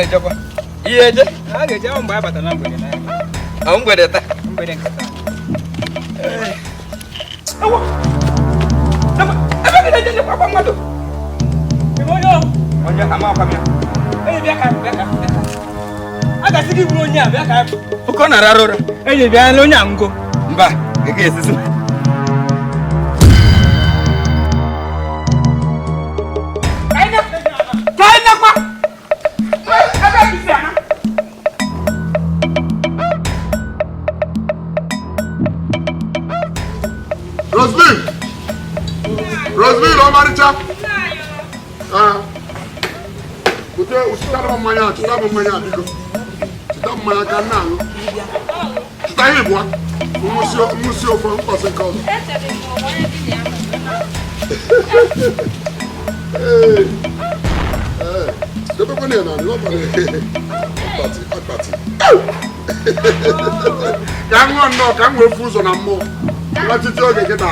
Ejekwa ihe eje a ga-eje ahụ mgbe abata na mgbede n'anya ọ mgbede taa mgbede nke taa. Ebe gị na-eje njekwa kwa mmadụ onye ama akwa m ya enyi bịa ka bịa ka a ga-asị gị bụrụ onye a bịa ka oke ọ na-arara ụra enyi bịa na onye a ngo mba ị ga-esisi. Rosemary ọmarịcha. Bute chịtara m mmanya, chịta m mmanya biko. Chịta mmanya ka m na-aṅụ. Chịta ihe ịbụa. Nwụsị ofe mkpọsị nke ọzọ. Ee, debekwana ya n'ala, akpati, akpati. Ka m ṅụọ nnọọ, ka m wee fụ ụzọ na mmụọ. Ọchịchị oge kịta.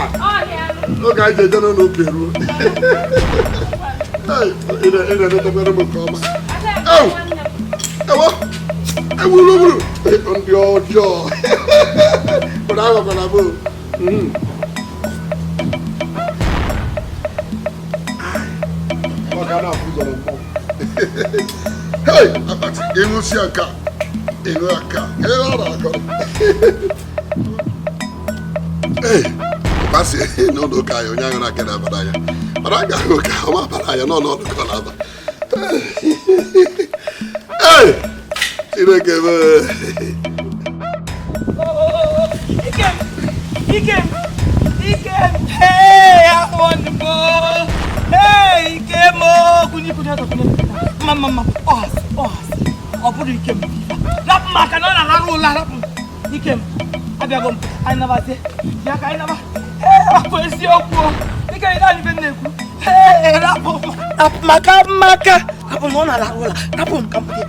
Oge anyị ji eje n'ụlọ ụka eruo. Ị na-enetekwere m nke ọma. Ewo! Ewuru ndị ọjọọ. Mana aghọkwara m. Ọ ga na-afụ ụzọ na mmụọ. Hei! Akpati, ịṅụsịa nke a, ịṅụ aka, ihe ọ na-akọ. Ee! Basi n'ụlọ ụka anyị onye ahụ na-aka na-abara anya mana a ga-ahụ ụka ọma abara anya n'ọnụ ọnụ ka ọ na-aba. Ee! Chineke mee! Ikem! Ikem! Ikem! Hey! Ahụ m! Hey! Ikem! Kunye kunye ọtọ kunye. Mma mma mma! Ọ asị! Ọ asị! Ọ bụrụ Ikem! Rapụ m aka na ọ na-ararụ ụla rapụ m! Ikem! Abịago m! Anyị nabazie! Bịa ka anyị naba! Ee, eziokwu ike ị naanị ibe na-ekwu. Ee, rapụ maka maka rapụ na ọ na-alarụ ụla rapụ m ka m pụta.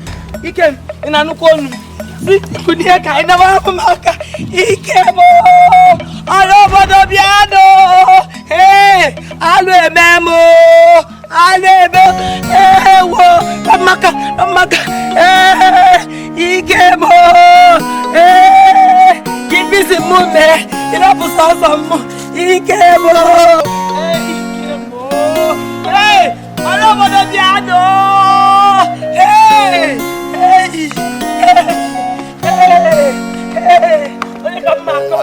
Ike ị na-anụkwa ọnụ si kunie ka anyị naba rapụ m aka. Ike m ọrụ obodo bịanụ. Ee, alụ eme m alụ eme ewo maka maka. Ee, ike m ee ibisi m mee ịrapụ sọsọ m. Ike m ike m ee ọrụ obodo bịanụ. Ee ee ee onye ka mma akọ.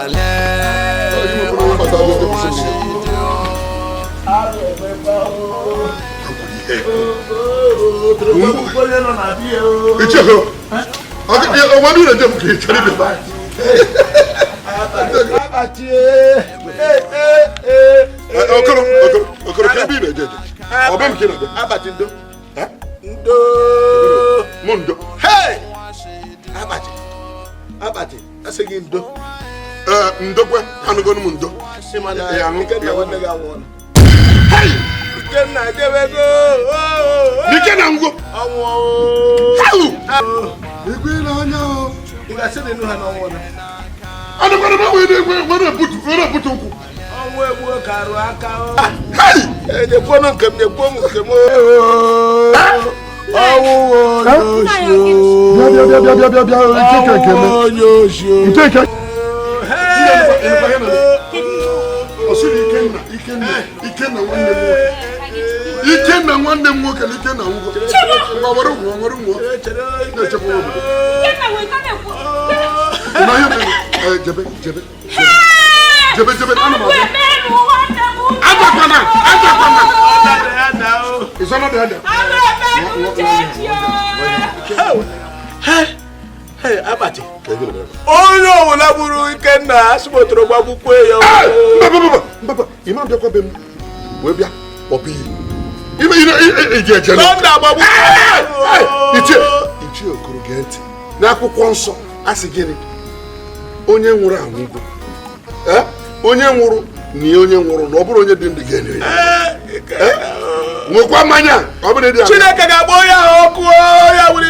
Ichie, ọnwa niile njem ka ị chọrọ ịbịa. Okoro, Okoro, Okoro, ka ebe ị na-eje eje? Ọ bụ m ka ị na-abịa? Akpati ndo. Ndo. Mụ ndo. Hey! Akpati. Akpati, asị gị ndo. Ee, ndokwe, anụgonu m ndo. Ikenna nwanne gị anwụọla. Ikenna ejebego. Ikenna ngwo. Ọnwụ. Igwe n'anya o. Ị ga-asị na ịnụ ha n'ọnwụ na. Anụkwara m wee na-ebutu nkwụ. Ọnwụ egbuo ka arụ aka o. Nyekwuo m nke m, nyekwuo m nke m. Ọnwụ onye oshi o. Bịa bịa bịa bịa bịa bịa nke nke m. Onye oshi o. Nke nke. Ọ sịrị Ikenna, Ikenna, Ikenna nwanne m nwoke. Ikenna nwanne m nwoke na Ikenna ngwo. Ngwa were ngwo, were ngwo. Na-echekwa obodo. Na ihe mere, jebe, jebe. Jebe, jebe, ana m abịa. Adakwana, adakwana. Ịzọnọ dị ada. Akpati. Onye ọbụla gburu Ikenna asụmotoro gbagbukwe ya. Mba, mba, mba, ị ma bịakwa be m wee bịa kpọpụ iyi. Ime iji eje na. Ichie, Ichie Okoro gee ntị. N'akwụkwọ nsọ a sị gịnị? Onye nwụrụ anwụgo. Onye nwụrụ na onye nwụrụ na ọ bụrụ onye dị ndụ ga-enye ya. Nwekwa mmanya ọ bụrụ dị. Chineke ga-agba onye ahụ ọkụ ya wuri.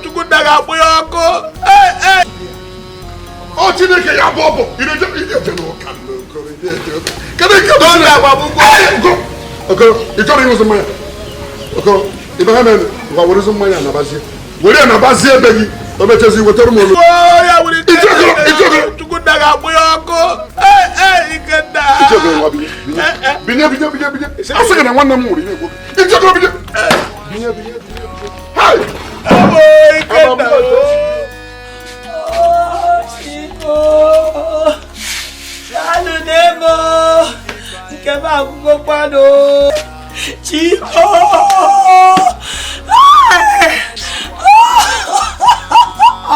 Chukwunna ga-agba ya ọkụ. Ọ Chineke ya bụ ọbọ. Ị na-eje n'ụka. Kedu nke bụ Okoro, ị chọrọ ịṅụzị mmanya? Okoro, ị bịa mere ngwa werezi mmanya nabazie. Were ya nabazie ebe gị. O mechezi wetara m olu. Chukwunna ga-agbụ ya ọkụ. Ikenna. Ichekoro nwa binye. Binye binye binye binye. Asị gị na nwanne m nwụrụ ị na-ekwu. Ichekoro binye. Binye binye binye. Hai! Ikenna. Daalụ n'ebo nke m akwụkwọ kwado. Chico.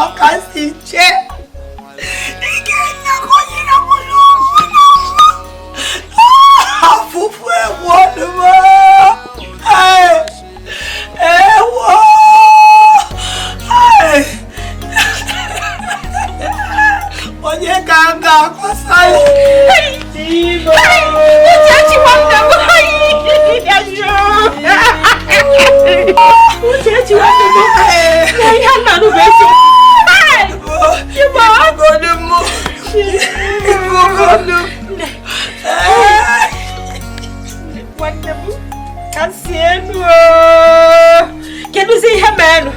Ọkasịche. Ikenna konyere m n'ụkwụ n'ụkwụ. Afụfụ egwu ọnụ m. Ewo. Onye ka m ga-akọsa ya? Chico. Uchechi nwanne m. Uchechi nwanne m. Ihe a na-anụ bụ eziokwu. Nwanne m ka si enu. Kedụzi ihe merenụ?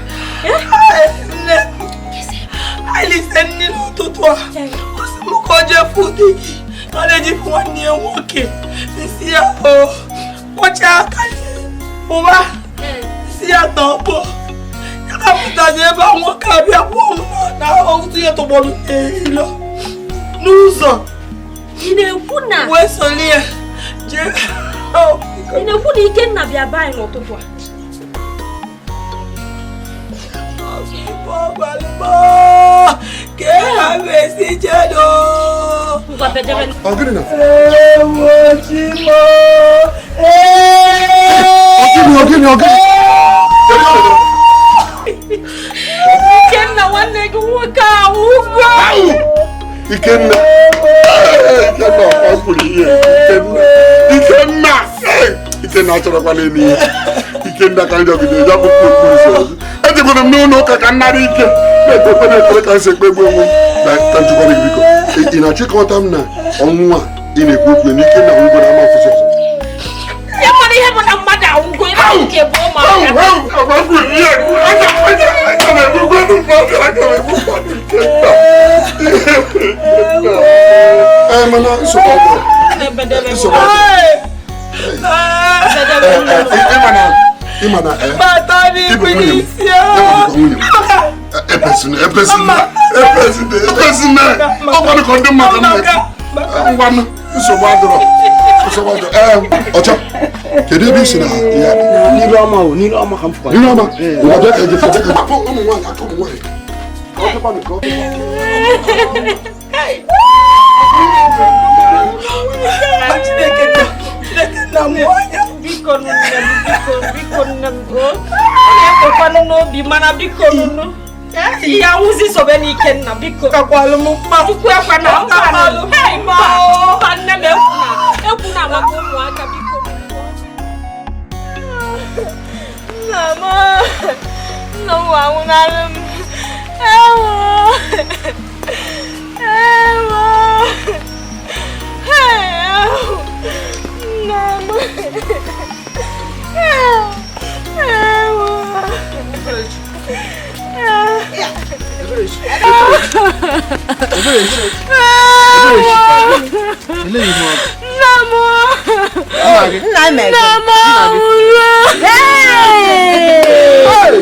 Nne Alise nne n'ụtụtụ a ọ sị m ka o jee fụ di gị na ọ na-ejipụ nwanne ya nwoke nsị ya o kpọchaa aka ụba nsị ya tọgbọ ya ka pụtazi ebe a nwoke abịa kwuo m na ọtụtụ ya tọgbọrọ n'ilo n'ụzọ. Ị na-ekwu na wee soli ya jee. Ị na-ekwu na Ikenna bịa be anyị n'ụtụtụ a? Ikenna nwanne gị nwoke ahụ Ikenna Ikenna ọ kwuru ihe Ikenna Ikenna achọrọkwala ime ihe Ikenna ka njọgide ya bụ okpuru ụzọ. Ejekwara m n'ụlọ ụka ka m nara ike na-ekpe na-ekpere ka m si ekpe egbu onwe m na ka njikwa gị biko. Ị na-achịkọta m na ọnwụ a ị na-ekwu okwu na Ikenna nwụgo na ama afụsị ọzọ. Ya mara ihe bụ na mmadụ anwụgo nke bụ ụmụaka. Ee, mana nsogbu ọbụla nsogbu ọbụla ịma na ịbụ nwunye m ebezina ebezina ebezina ebezina ọgwanụ ka ndị mmadụ na-ekwu ngwanụ nsogbu adịrọ nsogbu adịrọ. Ee, ọchọ kedu ebe i si na ya n'ilu ọma o n'ilu ọma ka m fụkwa n'ilu ọma ngwa bịa ka eje fọdụ ka ụmụ nwaanyị aka ụmụ nwaanyị ka ọ dịkwanụ ka ọ Chineke nna m anya biko nne m biko biko nne m o ọ na-ekwekwanụ n'obi mana biko nụnụ ihe anwụzi sobe n'Ikenna biko kakwalụ m mma Chukwu ekwe na mba mba nne m ekwuna maka ụmụaka biko. Nna m nna m anwụnalụ m. Ewo ewo nna m ewo. Nna m nna m anwụrụ.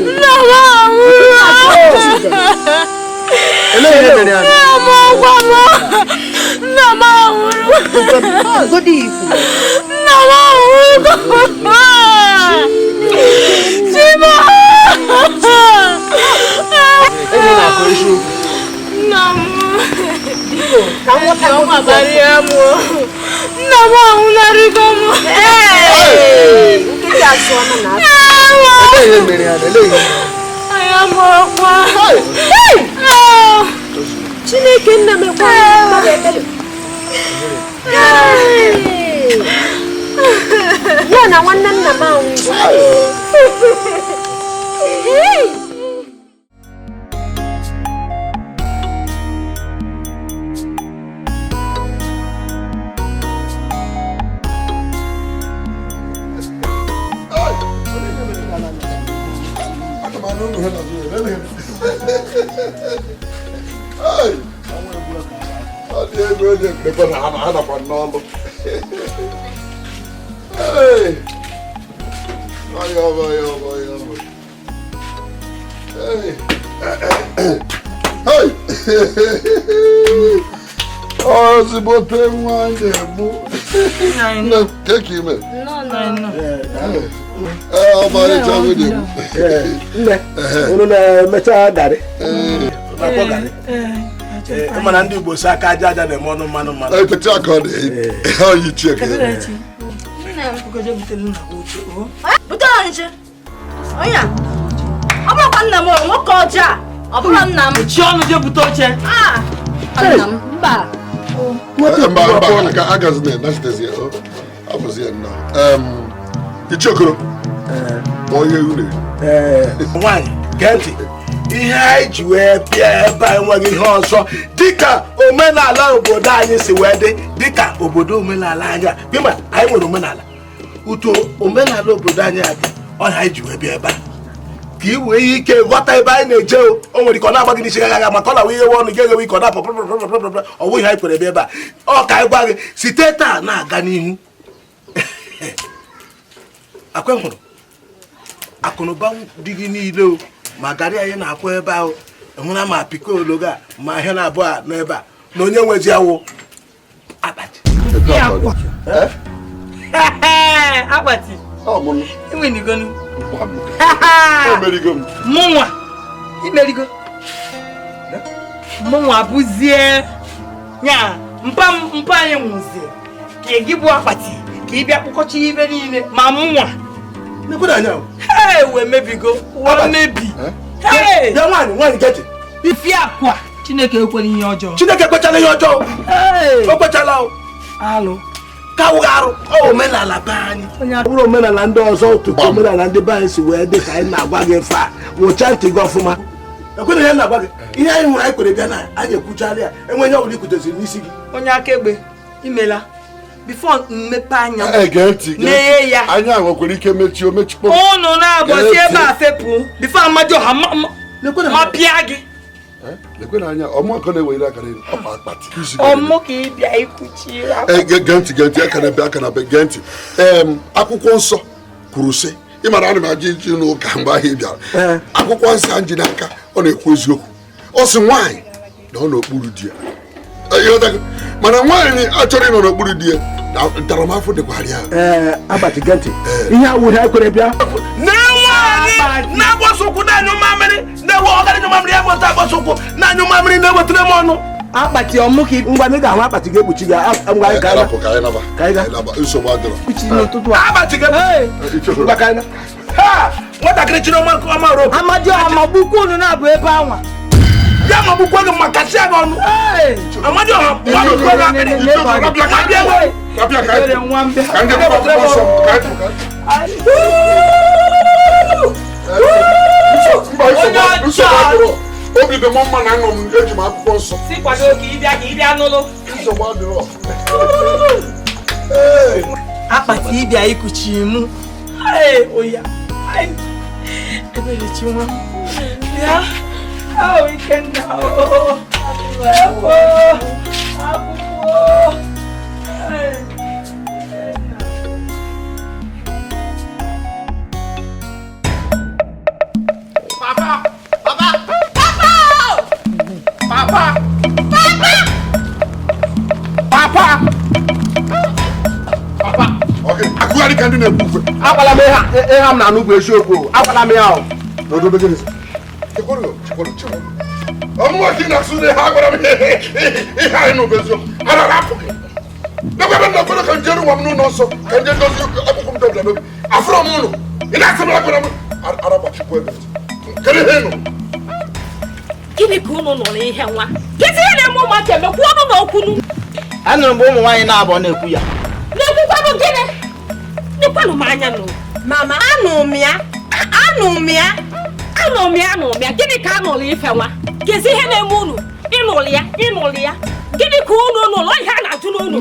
Nna m anwụrụ. Nna m ọgwa m. Nna m anwụrụ. Nna m anwụrụ. Chima. Nna m. Nna m anwụnarịgo m. Anya m ọkwa. Chineke nna m ekwere mmadụ ebere. Ya na nwanne nna m anwụgo. Ozigbote nwa na-egbu keki ime. Ọmarịcha nwunye m. Nne, unu na-emecha garị. Mana ndị Igbo si aka aja aja na-eme ọnụ mmanụ mmanụ. Ekwetị aka ọ dị oyi chieke. Butere nche. Onye a? Ọ bụrụkwa nna m nwoke ọjọọ a. Ọ bụrụ nna m. Mechie ọnụ jee bute oche. Nna m, mba. Mba mba, agazina nachitezi ya. Abụzi ya nnọọ. Ichie Okoro, kpọọ ihe ewu na-eri. Nwaanyị, gee ntị. Ihe anyị ji wee bịa ebe a enweghị ihe ọzọ dịka omenala obodo anyị si wee dị, dịka obodo omenala anyị a. Bima, anyị nwere omenala. Uto omenala obodo anyị a dị, ọnya anyị ji wee bịa ebe a. Ka i wee ike ghọta ebe anyị na-eje o nwere ike ọ na-agba gị n'isi gaga maka ọ na-awụ ihe ọnụ gị eghewe ike ọ na-apụ pụrụpụrụpụrụpụrụ ọ wụghị anyị kwere bịa ebe a. Ọ ka anyị gwa gị site taa na-aga n'ihu. Akwe hụrụ akụnụba dị gị niile o, ma garị anyị na-akwụ ebe ahụ hụra ma pikolo ga ma ihe na-abụọ a n'ebe a na onye nwezi awụ akpati. Akpati. Enwenigonu. Emerigo m. Mụnwa imerigo. Mụnwa bụzie nya mpa mpa anyị nwụzie ka gị bụ akpati ka ị bịa kpụkọcha ibe niile ma mụnwa. Hey, we mebigo. Ụwa mebi. Hey! Bịa nwaanyị nwaanyị geti. Ifi akwa. Chineke ekwela ihe ọjọọ. Chineke ekwechala ihe ọjọọ. O kwechala o. Alụ. Ka awụghị arụ. Ọ omenala be anyị. Ọ bụrụ omenala ndị ọzọ otu ka omenala ndị be anyị si wee dị ka anyị na-agwa gị mfe a. Wụcha ntị gị ọfụma. Ekwena ihe na-agwa gị. Ihe anyị hụrụ anyị kwere bịa na anyị ekwuchala ya. Enwe ihe ọ bụla ikwuteziri n'isi gị. Onye akaegbe, imela. Before mmepe anya. Gee ntị. Meghe ya. Anya nwekwara ike mechie o mechikpọ. Unu na-abọsi ebe a fepụ. Before Amadioha ma pịa gị. Lekwena anya ọmụakọ na-ewere akara elu ọkpa akpati. Ọmụ ka ị bịa ikwuchi. Gee ntị gee ntị aka na-ebe aka na-ebe gee ntị. Akwụkwọ nsọ kwuru sị ị mara ana m aja iji n'ụka mgbe ahụ ị bịara. Akwụkwọ nsọ a ji n'aka ọ na-ekwu eziokwu. Ọ sị nwaanyị na ọ n'okpuru di ya. Mana nwaanyị achọrọ ịnọ n'okpuru di ya ntaramahụhụ dịkwara ya. Akpati gee ntị. Ihe awụghị anyị kwere bịa. Na-agbasa ụkwụ na-anyụ mamịrị na-ewe ọgaranya anyụ mamịrị ya bụ agbasa ụkwụ na-anyụ mamịrị na-ewetara m ọnụ. Akpati ọmụ ka ngwa ị ga-ahụ akpati ga-ekpuchi gị ngwa anyị ka nsogbu adịrọ. Akpati ga-ekpuchi ka anyị ha nwatakịrị chiri ọma ropu. Amadioha ma gbukwa unu na-abụ ebe anwa. Ya ma gbukwa gị ma kasịa gị ọnụ. Amadioha ma gbukwa gị akpịrị. Obi dị m mma na aṅụ m eji m akwụkwọ nsọ. Si kwado ka ị bịa ka ị bịa n'ụlọ. Nsogbu adịrọ. Akpati ịbịa ikuchi mụ. Ee, oya. Eberechi nwa m. Bịa. Ahụ Ikenna. Ewo. Akwụkwọ. Papa! Papa! Papa! Papa! Papa! Papa! Okay, akụgharị ka ndị na-ekwu ukwe. Agwala m ihe a m na-anụ bụ eziokwu. Agwala m ya o. N'odobe gịnị? Chekwuru, chekwuru, chekwuru. Ọmụwa ka ị na-asụ na ihe agwara m ihe anyị nụ bụ eziokwu. Ara rapụ gị. N'ebe ebe na-ekwere ka nje nwa m n'ụlọ nsọ ka nje dozie akwụkwọ m dọbịa n'obi. Afụrọ m ụlọ. Ị na-asị m agwara m arabachikwa ebe. Kedu ihe nụ? Gịnị ka unu nụrụ ihe nwa? Kedu ihe na-eme ụmụaka emekwu ọnụ na okwunu? Anụrụ mgbe ụmụ nwaanyị na-abụọ na-ekwu ya. Na-ekwukwanụ gịnị? Nekwanụ m anya nụ. Mama, anụ m ya. Anụ m ya. Anụ m ya, anụ m ya. Gịnị ka anụrụ ife nwa? Kezi ihe na-eme unu? Ịnụrụ ya, ịnụrụ ya. Gịnị ka unu nụrụ? Ihe a na-ajụ n'unu.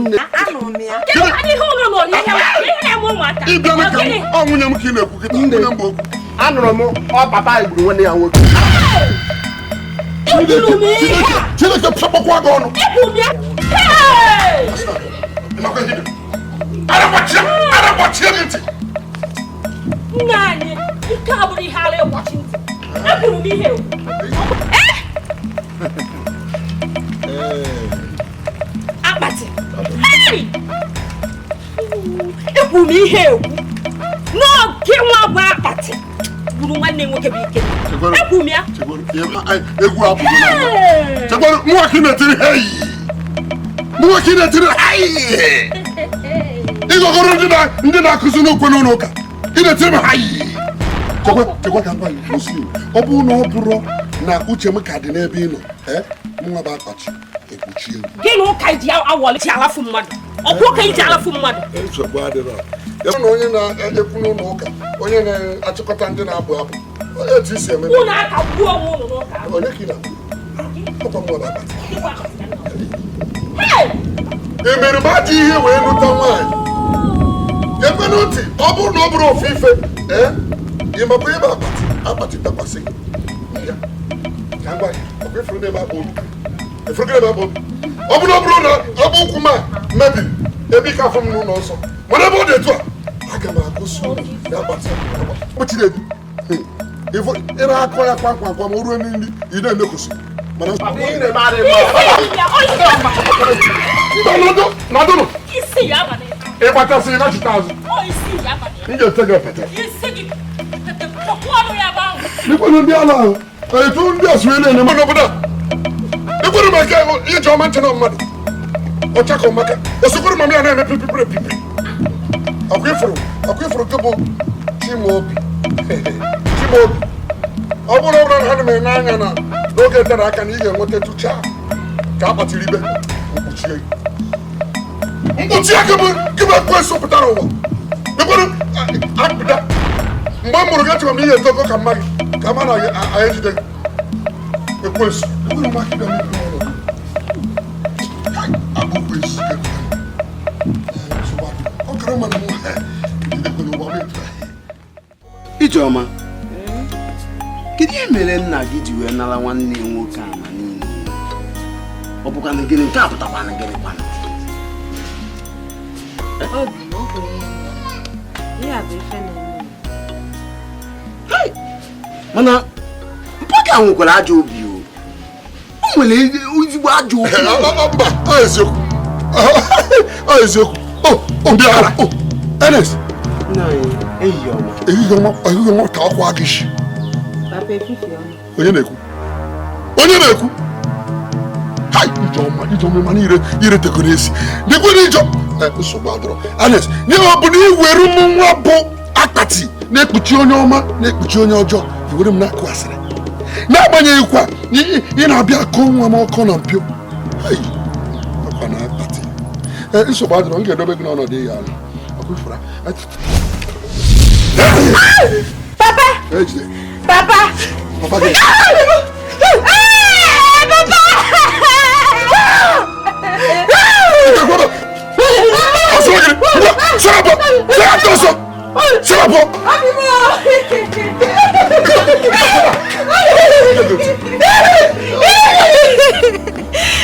Anụ m ya. Kedu ihe unu nụrụ ihe ihe na-eme ụmụaka? Ịbịa na ka ọ nwunye m ka ị na-ekwu kịta, nwunye m bụ okwu. Anụrụ m ọ papa gburu nwanne ya nwoke. Ekwuru m ihe a. Chineke pịakpọkwa gị ọnụ. Ekwuru m ya. Ara gbachie gị ntị. Nna anyị, nke a bụrụ ihe ara ịgbachi ntị. Ekwuru m ihe ekwu. Akpati. Hey! Ekwuru m ihe ekwu. N'oge nwa bụ akpati gburu nwanne m nwoke bụ ike. Ekwuru m ya. Egwu apụgo na. Chekwara mụnwa ka ị na-etiri hei. Mụnwa ka ị na-etiri hei. Ịgọgọrọ ndị na-akụzi n'okwe n'ụlọ ụka. Ị na-etiri m hei. Chekwa ka m gwa gị, Muslim, ọ bụrụ na ọ bụrụ na uche m ka dị n'ebe ị nọ, mụnwa bụ akpati ekpuchie m. Gịnị ụka iji awọli ji alafu mmadụ? Ọkwa ụka iji alafu mmadụ? Nsogbu adịrọ. Ya na onye na-ekwu n'ụlọ ụka, onye na-achịkọta ndị na-abụ abụ, etu isi eme. Unu akagbuo onwe unu n'ụka. Onye ka ị na-abụ? Ọkwa mụnwa bụ akpati. Hey! Emere m ajọ ihe wee nụta nwaanyị. Ekwenụ ntị, ọ bụrụ na ọ bụrụ ofu ife, ị makwa ebe akpati akpati dakwasị gị. Ya, ka m gwa gị, ọkwa ifuru n'ebe akpa obi. Ifuru gị n'ebe akpa obi. Ọ bụrụ na ọ bụ ụkwụ m a mebiri, ebe ike afọ m n'ụlọ nsọ. Mana ebe ọ dị etu a, aga m agụsi unu na akpati Chinedu. Ị na-akọ ya kwa kwa kwa ma o ruo n'nri, ị na-emekwusi. Mana mba, nọdụ, nọdụnụ. Isi ya abalị. Ị gbachasịrị na chita azụ. Ọ isi ya abalị. M ga-ete gị epete. Isi gị. Kpọkwuo ọnụ ya ebe ahụ. N'ikwenụ ndị ala ahụ, etu ndị a si wee na-eme n'obodo a. Ekwenụ maka ije ọma ntị na mmadụ. Ọcha ka ọmaka. Osokwuru mama ya na-eme pipipiri pipiri. Ọkwa ifuru nke bụ Chimaobi. Chimaobi. Ọ bụrụ na ha na-eme n'anya na n'oge tere aka na ị ga-enweta tụcha ka akpatiri ibe mkpuchie gị. Mkpuchie gị bụ gị bụ ekwensu pụtara ụwa. Ekwenụ akpụda. Mgbe m mụrụ gị echekwa m na ihe etogo ka mma gị ka ma na anyị ejide gị. Ekwensu. Ekwenụ maka ịbịa mebiri ọnọdụ. Akpụ ekwensu ka ekwenụ. Nsogbu adịghị. Ọ kara mma na mụ jidekwe n'ụwa m etu a. Ijeọma, kedu ihe mere nna gị ji wee nara nwanne ya nwoke ama niile? Ọ bụkwanụ gịnị nke a pụtakwanụ gịnị kwanụ? Obi, o kwere ihe a bụ ife na-eme. Mana mpaka nwekwara ajọ obi o. O nwere ezigbo ajọ obi. Mba, ọ eziokwu. Ọ eziokwu. O, ndị ara. O, Ernest. Nna anyị, ehihie ọma. Ehihie ọma, ehihie ọma ka ọkwa gị shi. Papa efifie ọma. Onye na-ekwu? Onye na-ekwu? Hai, Ijeọma, Ijeọma mana ire ire tegoro esi. Dịkwa na ijọ. Nsogbu adọrọ. Ernest, n'ihe ọ bụ na iwere ụmụ nwa bụ akpati na-ekpuchi onye ọma na-ekpuchi onye ọjọọ, iwere m na-akụ asịrị. N'agbanyeghị kwa, ị na-abịa akọ nwa m ọkọ na mpio. Hai, ọkwa na akpati. Nsogbu adọrọ, m ga-edobe gị n'ọnọdụ ya ala. Ọkụ ifuru a. Papa! Ejide. Papa! Papa gị. Papa! Ọsọ gị. Sirapụ! Sirapụ ọsọ! Sirapụ!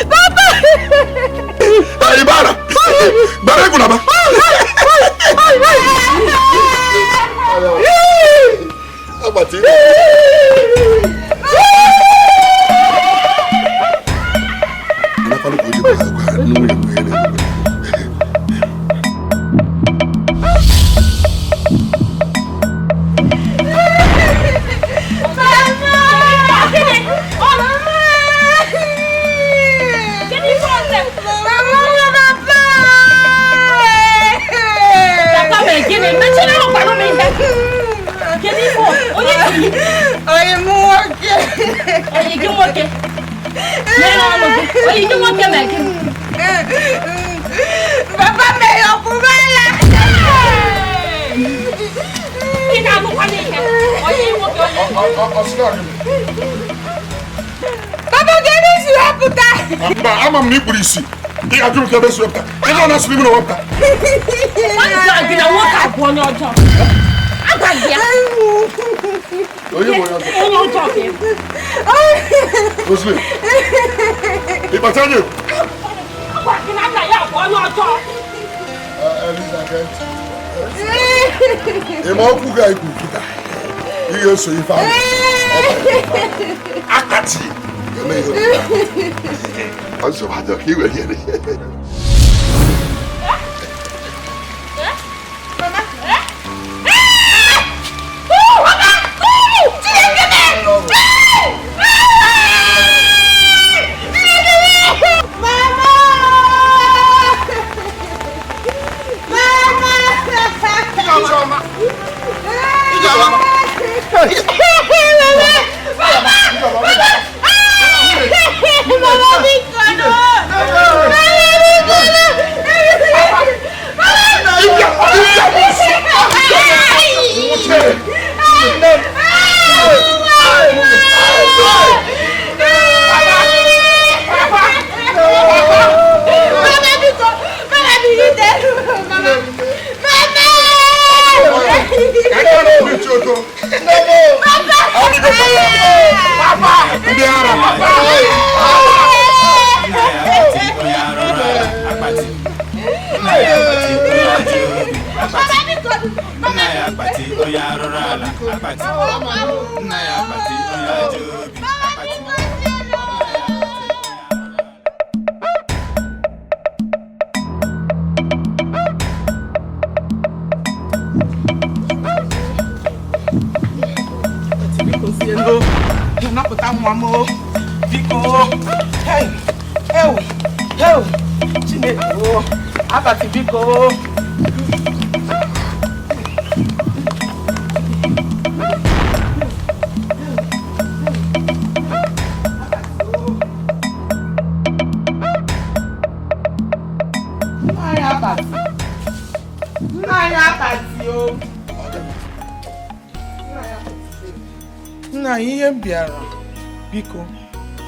Papa! Ibara! Bara egwu na ba! Agbati. Anakwanụ ka o ji gwa gwa nwunye m ihe na-eme. Papa mere gịnị? Mechie ọnụ gwanụ m ihe. Kedu ife onye tiri? Papa ga-ebe isi wepụta. Mba, ama m na ikpuru isi. Ị ga-ajụ m ka ebe si wepụta. Ị ga na asịrị m na wepụta. Gị na nwoke a bụ onye ọjọọ. Agwa gị ya. Onye bụ onye ọjọọ? Onye ọjọọ ka ị bụ. Roslyn, ị kpacha anya egwu? Agwa gị na nna ya bụ onye ọjọọ. Eliza, gee ntị. Ị ma okwu ga ikwu kịta. Ị ga-eso ife ahụ. Akpati ga-eme ihe ọbụla. Nsogbu adịghị ka i were ihe. Nna ihe m bịara biko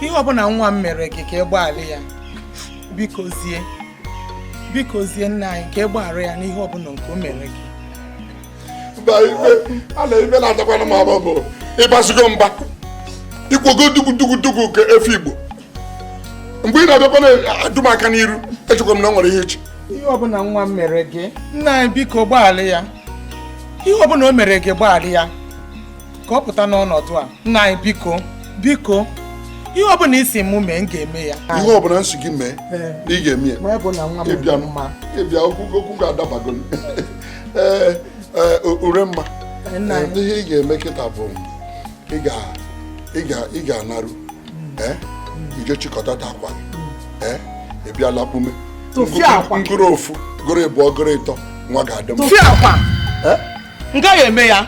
ihe ọbụla nwa m mere gị ka ị gbaghara ya biko zie biko zie nna anyị ka ị gbaghara ya n'ihe ọbụla nke o mere gị. Mba, ife a na ife na-atakwana m abụ bụ ịbasigo mba ikwogo dugu dugu dugu ka efe Igbo mgbe ị na-abịakwa na-adụ m aka n'iru echekwa m na ọ nwere ihe echi. Ihe ọbụla nwa m mere gị nna anyị biko gbaghara ya ihe ọbụla o mere gị gbaghara ya ka ọ pụta n'ọnọdụ a nna anyị biko biko ihe ọbụla isi mụ mee m ga-eme ya. Ihe ọbụla nsi gị mee na ị ga-eme ya. Ịbịa okwu ga-adabago. Ee, ure mma ihe ị ga-eme kịta bụ ị ga-anarụ ije chịkọtata akwa gị ị bịa lakpume ngụrụ ofu gụrụ ịbụọ gụrụ ịtọ nwa ga-adị mma. Tụfịa akwa m gaghị eme ya.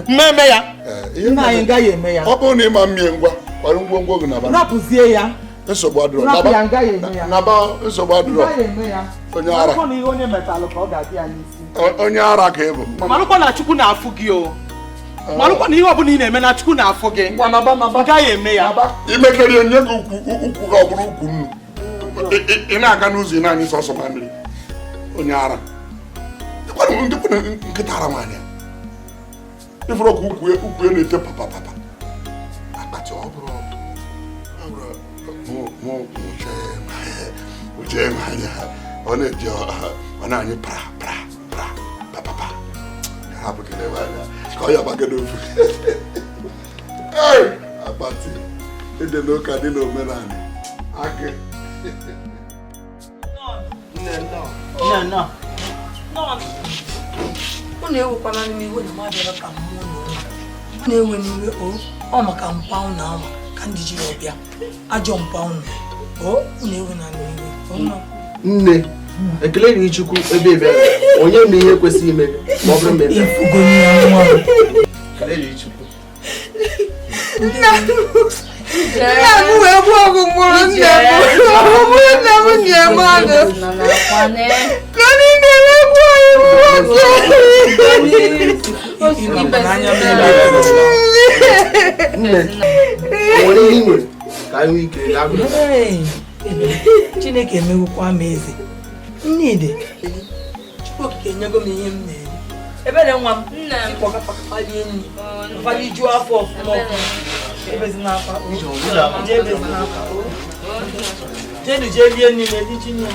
Mmemme ya. Nna anyị gaghị eme ya. Ọ bụrụ na ịma mmie ngwa kwara ngwongwo gị naba. Rapụzie ya. Nsogbu adịrọ. Naba nsogbu adịrọ. Onye ara. Onye metalụ ka ọ ga-adị ya n'isi. Onye ara ka ị bụ. Marụkwa na Chukwu na-afụ gị o. Marụkwa na ihe ọbụla ị na-eme na Chukwu na-afụ gị. Ngwa naba naba. Gaghị eme ya. Imekere ya nye gị ukwu gị ọ bụrụ ukwu nnu. Ị na-aga n'ụzọ ị na-anyụ sọsọ mamịrị. Onye ara. Nkịta ara nwaanyị a. Ifuru ka ukwu ya na-ete papa papa. Akpati ọ bụrụ mụ m anya ọ na-eji ọ na-anyị pra pra pra pa pa pa. Hapụ kele anya ka ọ ya gbagide ofu. Ee, akpati ịdị n'ụka dị n'omenala akị. Unu ewekwana n'iwe na mmadụ ka mmụọ na na-ewe n'iwe o ọ maka mpa unu ahụ ka ndị jiri ọbịa ajọ mpa unu o unu ewe na n'iwe. Nne ekele dịrị Chukwu ebe ebe onye ma ihe kwesịrị ime ma ọ bụrụ mgbe ekele dịrị Chukwu. Nna m wee gbuo ọgụ mụrụ nne m nne m nye m ọnụ ka niile wee gbuo anyị nwoke. Chineke emewukwa m eze. Nnide, Chukwu okike enyego m ihe m na-eri. Ebere nwa m, ịkpọkapalie nri, ụfọdụ juo afọ ọfụma ọfụma. Ebezina akwa, jee ebezina akwa. Jenu jee rie nri na-eri ji nri.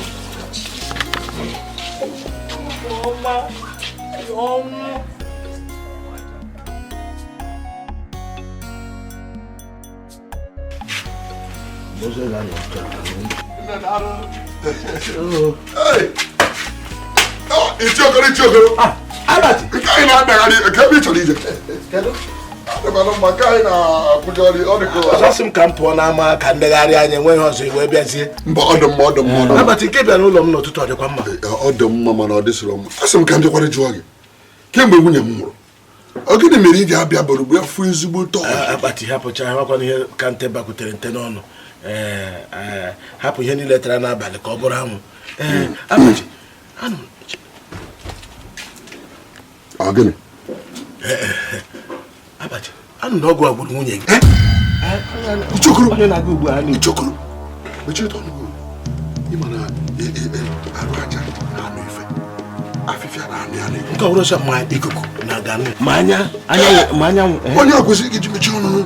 Ọma, ọnwụ. Ichiokoro, Ichiokoro. Nke anyị na-adagharị, nke ebe ị chọrọ ije. Ọsị m ka m pụọ n'ama ka ndegharị anya enweghị ọzọ iwe bịazie. Mba, ọ dị mma, ọ dị mma. Abatị nke bịa n'ụlọ m n'ụtụtụ ọ dịkwa mma. Ọ dị mma mana ọ dịsịrị mma. Asị m ka m bịakwara jụọ gị. Kemgbe nwunye m nwụrụ, ọ gịnị mere ị ji abịa bụrụ mgbe afọ ezigbo ụtọ? Akpati hapụcha hapụkwana ihe ka nte bakwutere nte n'ọnụ. Hapụ ihe niile tara n'abalị ka ọ bụrụ anwụ. Abachi, anụ m. Gịnị? Abachi, anụ na ọgwụ a gburu nwunye gị. Ichokoro. Onye na-aga ugbu a Ichokoro. Mechie ọnụ gị. Ị ma na arụ aja na-anụ ife. Afịfịa na-anụ ya na-ekwu. Nke ọ bụrụ sọ ma ikuku na-aga anụ. Ma anya, ma anyanwụ. Onye a kwesịrị iji mechie ọnụ.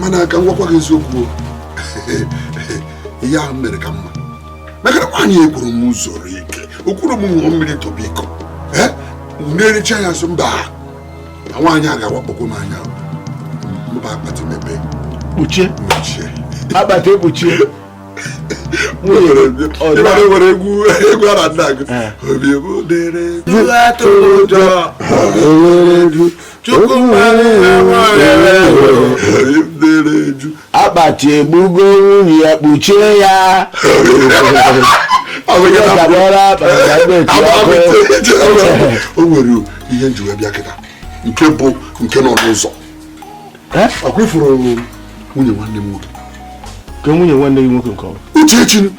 Mana ka m gwakwa gị eziokwu. Ihe ahụ mere ka mma. Maka na nwaanyị ekwuru m zoro ike. Okwuru m ṅụọ mmiri tọba iko. Na-ericha ya sị mba. Na nwaanyị a ga-awakpokwa m anya. Mba akpati mepee. Kpuchie. Mechie. Akpati ekpuchie. Ịmara nwere egwu egwu a na-adị agụ. Obi m dere. Atụrụ ụjọ. Chukwu Obi m dere ju. Akpati egbugo nwunye ya kpuchie ya. O nwere ihe nji wee bịa kịta nke bụ nke nọ n'ụzọ. Ọkwa ifuru nwunye nwanne m nwoke. Ka nwunye nwanne gị nwoke nke ọma. Uchechi.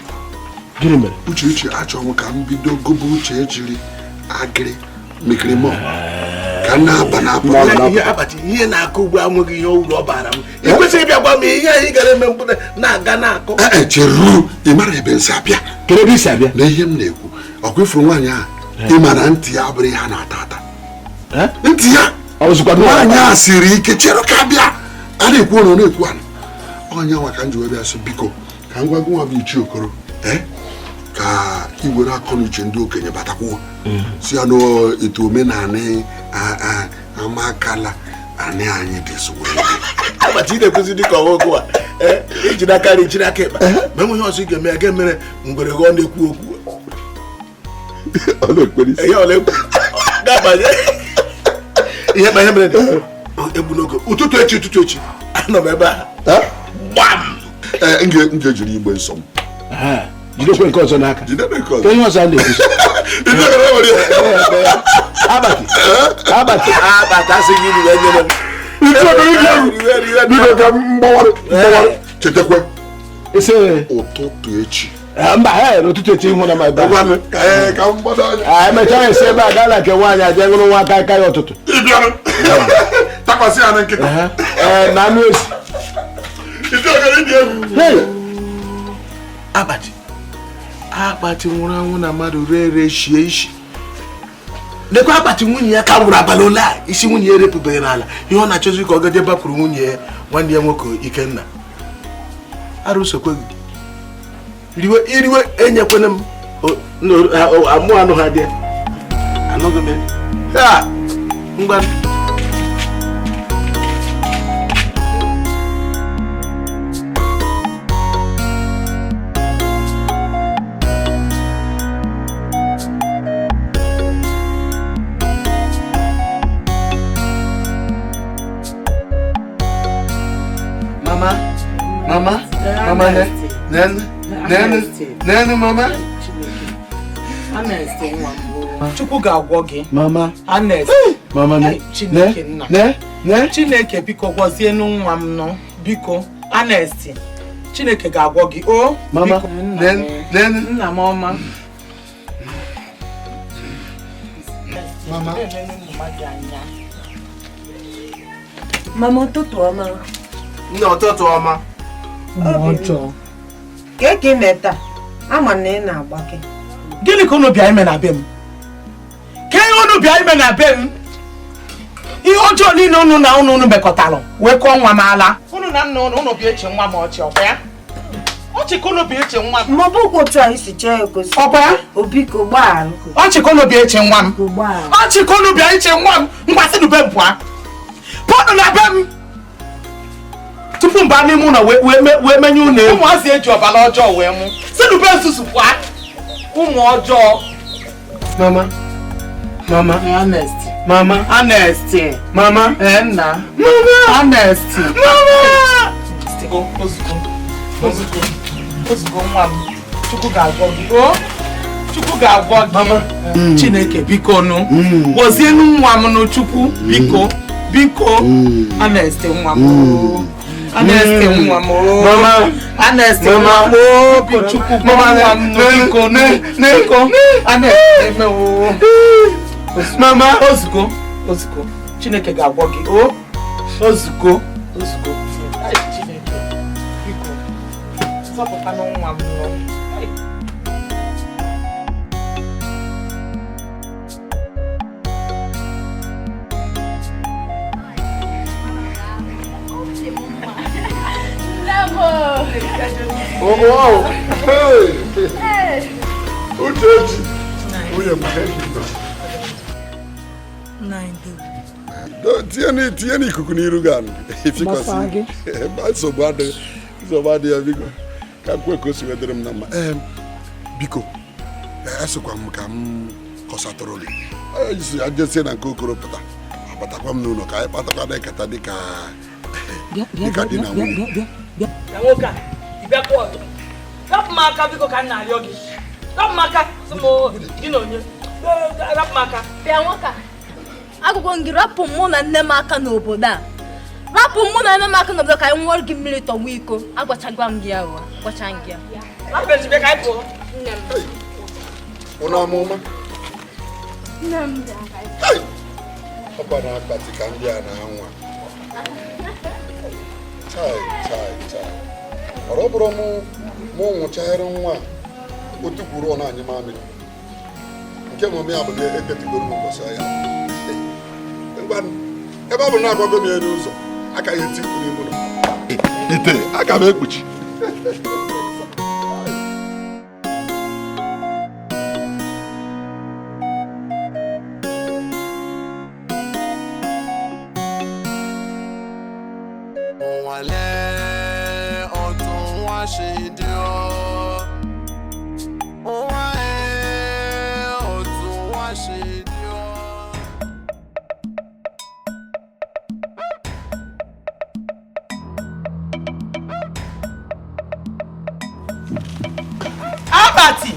Gịnị mere? Uchechi achọrọ m ka m bido gụba Uchechi agịrị mekiri mọ ka m na-aba na-apụ. Ihe akpati ihe na-akụ ugbu a nweghị ihe uru ọ bara m. Ị kwesịrị ịbịa gwa m ihe anyị gara eme mkpụrụ na-aga na-akụ. Cheru, ị mara ebe m si abịa. Kedu ebe i si abịa? Na ihe m na-ekwu, ọkwa ifuru nwaanyị a, ị mara ntị ya abụrụ ihe a na-ata ata. Ntị ya nwaanyị a siri ike chere ka bịa. A na-ekwu ọnụ na-ekwu anụ. Onye nwa ka m ji wee bịa sị biko ka m gwa gị nwa bụ Ichie Okoro ka ị were akọ na uche ndị okenye batakwuo si ya n'etu omenanị amakala anị anyị dị sowere. Abachi ị na-ekwuzi dịka ọwa okwu a iji n'aka nri jiri aka ịkpa ma enweghị ọzọ ị ga-eme ya ga-emere ngwere gị ọ na-ekwu okwu. Ihe ma ihe mere egbu n'oge ụtụtụ echi ụtụtụ echi anọ m ebe a. Gbam! M ga-ejiri igbe nsọ m. Jidekwe nke ọzọ n'aka. Ihe ọzọ a na-ekwusi. Abati. Abati. Abati asị gị riwe nyere m. Biko ka m gbawara. Chetakwa. Ụtụtụ echi. Mba, n'ụtụtụ echi ịhụ na ma ebe a. Ka m gbado anya. Emechaa esi ebe a gaa na nke nwaanyị aja ṅụrụ nwa aka aka ya ụtụtụ. Ị bịara. Takwasị ya na nkịta. Na anụ esi. Akpati akpati nwụrụ anwụ na mmadụ ree ree shie isi. Lekwa akpati nwunye ya ka nwụrụ abalị ole a isi nwunye ya erepụbeghị n'ala. Ihe ọ na-achọzi ka ọ gaje bakwuru nwunye ya nwanne ya nwoke Ikenna. Arụsokwe gị riwe iriwe enyekwene m amụ anụ ha dị anụghị m ya ngwa. Mama, mama, nene, nene, nene, mama. Chukwu ga-agwọ gị. Mama. Ernest. Mama, ne, Chineke nna. Ne, ne. Chineke biko gọzienụ nwa m nọ. Biko, Ernest. Chineke ga-agwọ gị. O. Mama, nene, nene. Nna m ọma. Mama. Mama, ụtụtụ ọma. Nne, ụtụtụ ọma. Ọjọọ. Ka ị meta, ama na ị na-agbake. Gịnị ka unu bịa ime na be m? Ka ihe unu bịa ime na be m? Ihe ọjọọ niile unu na unu mekọtalụ wee kụọ nwa m ala. Unu na nna unu bịa eche nwa m ọchị, ọkwa ya? Ọchị ka unu bịa eche nwa m. Ma ọ bụkwa otu anyị si chee egosi. Ọkwa ya? Obi ka ụgbọala. Ọchị ka unu bịa eche nwa m. Ọchị ka unu bịa eche nwa m. Ngwa sị nụ be m pụọ. Pụọnụ na be m. Tupu mba n'ime ụlọ wee menye unu egwu. Ụmụazị eji ọbara ọjọọ wee mụ. Sị nụ be nzuzu pụọ. Ụmụ ọjọọ. Mama. Mama. Honest. Mama. Honest. Mama. Nna. Mama. Honest. Mama. Ozugbo. Ozugbo. Ozugbo nwa m. Chukwu ga-agwọ gị. O. Chukwu ga-agwọ gị. Mama. Chineke biko nụ. Gọzienụ nwa m nụ Chukwu biko. Biko. Honest nwa m. Honest nwa m. Mama. Honest nwa m. Biko Chukwu nwa m nụ biko nụ. Biko. Honest emewo. Mama. Ozugbo. Ozugbo. Chineke ga-agwọ gị. O. Ozugbo. Ozugbo. Ai, Chineke. Biko. Zọpụta nwa m nọ. Oh, wow. Hey. Uchechi. Nwunye m. Tinye n'ikuku n'iru gị anụ. Nsogbu adịghị ya biko. Ka m kwe ka o si wedere m na mma. Biko, esokwa m ka m kọsatụrụ gị. Ajesie na nke Okoro pụta. Abatakwa m n'ụlọ ka anyị kpatakwa na nkata dịka di na nwunye. Rapụ m aka biko ka m na-arịọ gị. Rapụ m aka gị na onye. Rapụ m aka. Bịa nwoke a. Agwụgwọ gị rapụ mụ na nne m aka n'obodo a. Rapụ mụ na nne m aka n'obodo ka anyị nwụọrọ gị mmiri tọgbọ iko. Agwachagwa m gị ya ụwa. Agwacha m gị ya. Rapụ ezigbo ka anyị pụọ. Nne m. Ụnụ amụma. Nne m. Ọkwa na akpati ka ndị a na-anwa. Chai chai chai. Ọ bụrụ mụ nwụchagharị nwa otu kwuru ọ na-anyụ mamịrị. Nke mụmụ ya bụ na eketigoro m ụbọchị ahịa. Ebe ọ bụ na agwago m ya n'ụzọ, aka ya eti mkpu n'ime ụlọ. Ite, aka m ekpuchi. Akpati!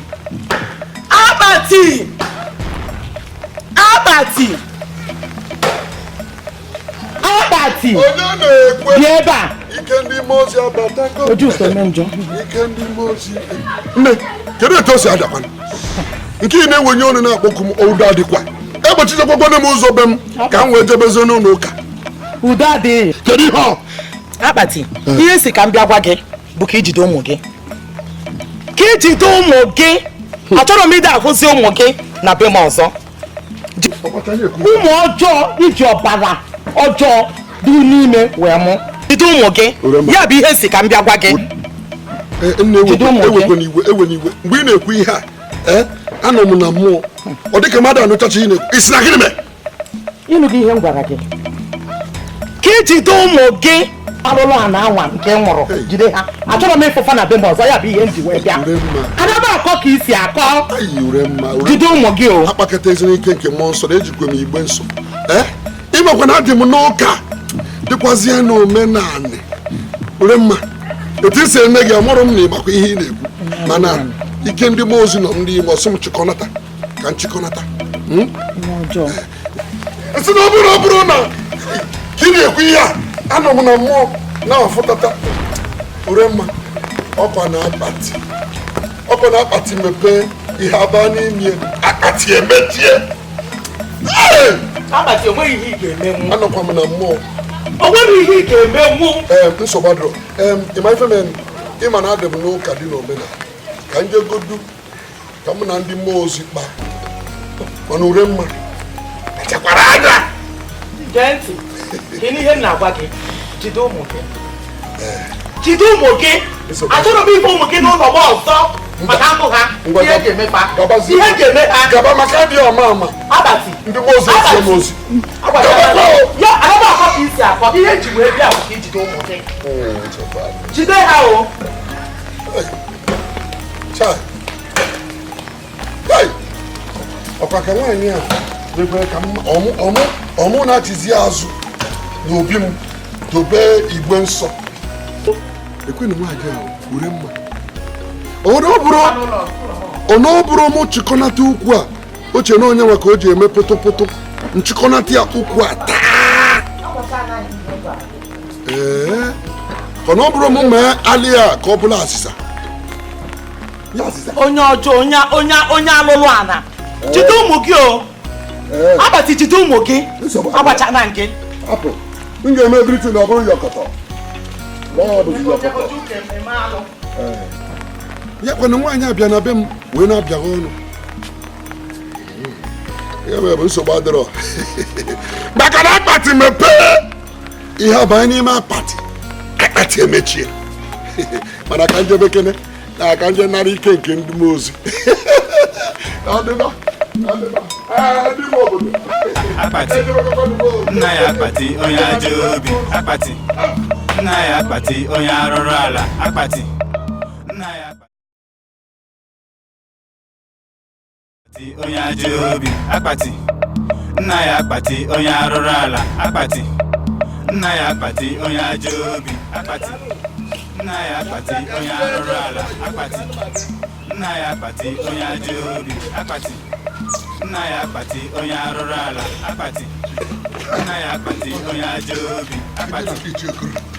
Akpati! Akpati! Akpati! Onye na-ekwe? Bịa ebe a! Ike ndị mmụọ ozi abatago. Ojú ụtọ eme njọ. Ike ndị mmụọ ozi. Nne, kedu etu o si adakwana? Nke ị na-enwenye ọnụ na-akpọku m ụdọ adịkwa. Egbochichakwakwana m ụzọ be m ka m wee jebezie n'ụlọ ụka. Udo adịghị. Kedu ihe ọ? Akpati, ihe si ka m bịa gwa gị bụ ka ijide ụmụ gị. Ka ijide ụmụ gị. Achọrọ m ịdị ahụzi ụmụ gị na be m ọzọ. Ụmụ ọjọọ iji ọbara ọjọọ dị n'ime wee mụ. Jide ụmụ gị. Ya bụ ihe si ka m bịa gwa gị. Jide ụmụ gị. Ewe n'iwe. Mgbe ị na-ekwu ihe a, anọ m na mmụọ. Ọ dịka mmadụ anụchacha ihe na-ekwu. Ị sị na gịnị mere? Ịnụ gị ihe m gwara gị. Ka ijide ụmụ gị arụrụ a na-anwa nke nwụrụ jide ha. Achọrọ m ịfụfa na be m ọzọ, ya bụ ihe m ji wee bịa. Ana m akọ ka isi akọ. Jide ụmụ gị o. Akpakọta ezumike nke mmụọ nsọ na ejikwa m igbe nsọ. Ịmakwa na adị m n'ụka dịkwazie n'omenanị. Uremma, etu isi eme gị amụrụ m na ịgbakwa ihe ị na-ekwu. Mana ike ndị mmụọ ozi nọ m n'ime ọsọ m chịkọnata ka m chịkọnata. Esi na ọ bụrụ na ka ị na-ekwu ihe a, anọ m na mmụọ na-afụtata. Uremma, ọkwa na akpati mepee ihe aba n'ime akpati emechie. Akpati, o nweghị ihe ị ga-emenwu. Anọkwa m na mmụọ. O nweghị ihe ị ga-emenwu. Ee, nsogbu adịrọ. Ịma ife mere, ịma na adị m n'ụka dị n'omenala ka m jegodu ka mụ na ndị mmụọ ozi kpaa, mana ure mma kpachakwara anya. Gee ntị, kedu ihe m na-agwa gị? Jide ụmụ gị, jide ụmụ gị. Achọrọ m ife ụmụ gị n'ụlọ m ọzọ maka ahụ ha. Ihe ga-emefa, ihe ga-eme ha. Gaba maka dị ọma ama. Abati, ndị mmụọ ozi ezie m ozi. Ya anaba akọ ka isi akọ. Ihe eji wee bịa bụ ka ijide ụmụ gị. Jide ha o. Chai. Ọkwa ka nwaanyị a mekwere ka ọmụ na-achịzi azụ n'obi m dobe igwe nsọ. Ekwena nwaanyị a were mma. Ọ bụrụ mụ chịkọnata ukwu a, o che na onye nwe ka o ji eme pụtụpụtụ, nchịkọnata ya ukwu a taa. Ee, ka ọ bụrụ mụ mee alị a ka ọ bụla azịza. Onye ọjọọ, onye alụlụ ana. Jide ụmụ gị o. Abati, jide ụmụ gị. Agbachana nke. Apụ. M ga-eme everything ọ bụrụ yọkọtọ. Ya kwana nwaanyị abịa na be m wee na-abịaghị ọnụ. Ya mere bụ nsogbu adịrọ. Maka na akpati mepee, ihe abanye n'ime akpati, akpati emechie. Mana ka njebe kene na aka nje nara ike nke ndị mmụọ ozi. Akpati, nna ya akpati onye ajọ obi. Akpati, nna ya akpati onye arụrụ ala. Akpati, nna ya akpati onye ajọ obi. Akpati, nna ya akpati onye arụrụ ala. Akpati, nna ya akpati onye ajọ obi. Akpati, nna ya akpati onye arụrụ ala. Akpati, nna ya akpati onye ajọ obi. Akpati, nna ya akpati onye arụrụ ala. Akpati, nna ya akpati onye ajọ obi. Akpati,